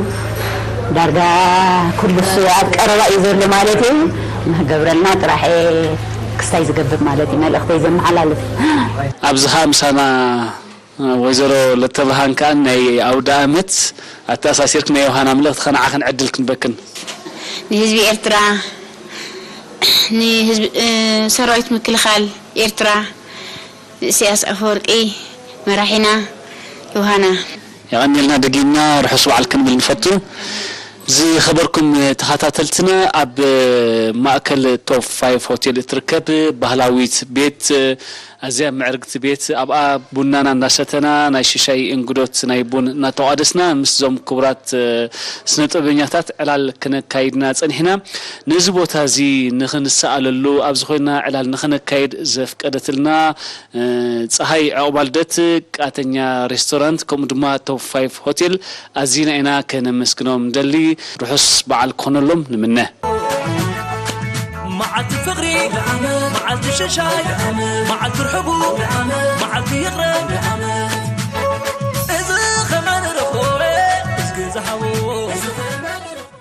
ዳርጋ ኩሉ እሱ ኣብ ቀረባ እዩ ዘሎ ማለት እዩ። ንኽገብረልና ጥራሕ እየ ክስታይ ዝገብር ማለት እዩ። መልእኽተይ ዘመሓላልፍ። ኣብዚ ኸኣ ምሳና ወይዘሮ ለተብርሃን ከኣ ናይ ኣውደ ኣመት ኣተኣሳሲርክ ናይ ዮሃና መልእኽቲ ከነዓኽን ዕድል ክንበክን። ንህዝቢ ኤርትራ ንህዝቢ ሰራዊት ምክልኻል ኤርትራ ንእሰያስ ኣፈወርቂ መራሒና ዮሃና የቐንየልና ደጊምና ርሑስ በዓል ክንብል ንፈቱ። ዝኸበርኩም ተኸታተልትና ኣብ ማእከል ቶፕ ፋይቭ ሆቴል እትርከብ ባህላዊት ቤት ኣዝያ ምዕርግቲ ቤት ኣብኣ ቡናና እንዳሰተና ናይ ሽሻይ እንግዶት ናይ ቡን እናተቋደስና ምስዞም ክቡራት ስነ ጥበበኛታት ዕላል ክነካይድና ጸኒሕና። ነዚ ቦታ እዚ ንኽንሰኣለሉ ኣብዚ ኮይና ዕላል ንኽነካይድ ዘፍቀደትልና ፀሃይ ዕቑባልደት ቃተኛ ሬስቶራንት ከምኡ ድማ ቶፕ ፋይቭ ሆቴል ኣዚና ኢና ከነመስግኖም ንደሊ። ርሑስ በዓል ክኾነሎም ንምነ። መዓልቲ ፍቕሪ መዓልቲ ሽሻይ መዓልቲ ርሕቡ መዓልቲ ይቕረ እዚ ኸማን ረኾረ እዝጊ ዝሃቦ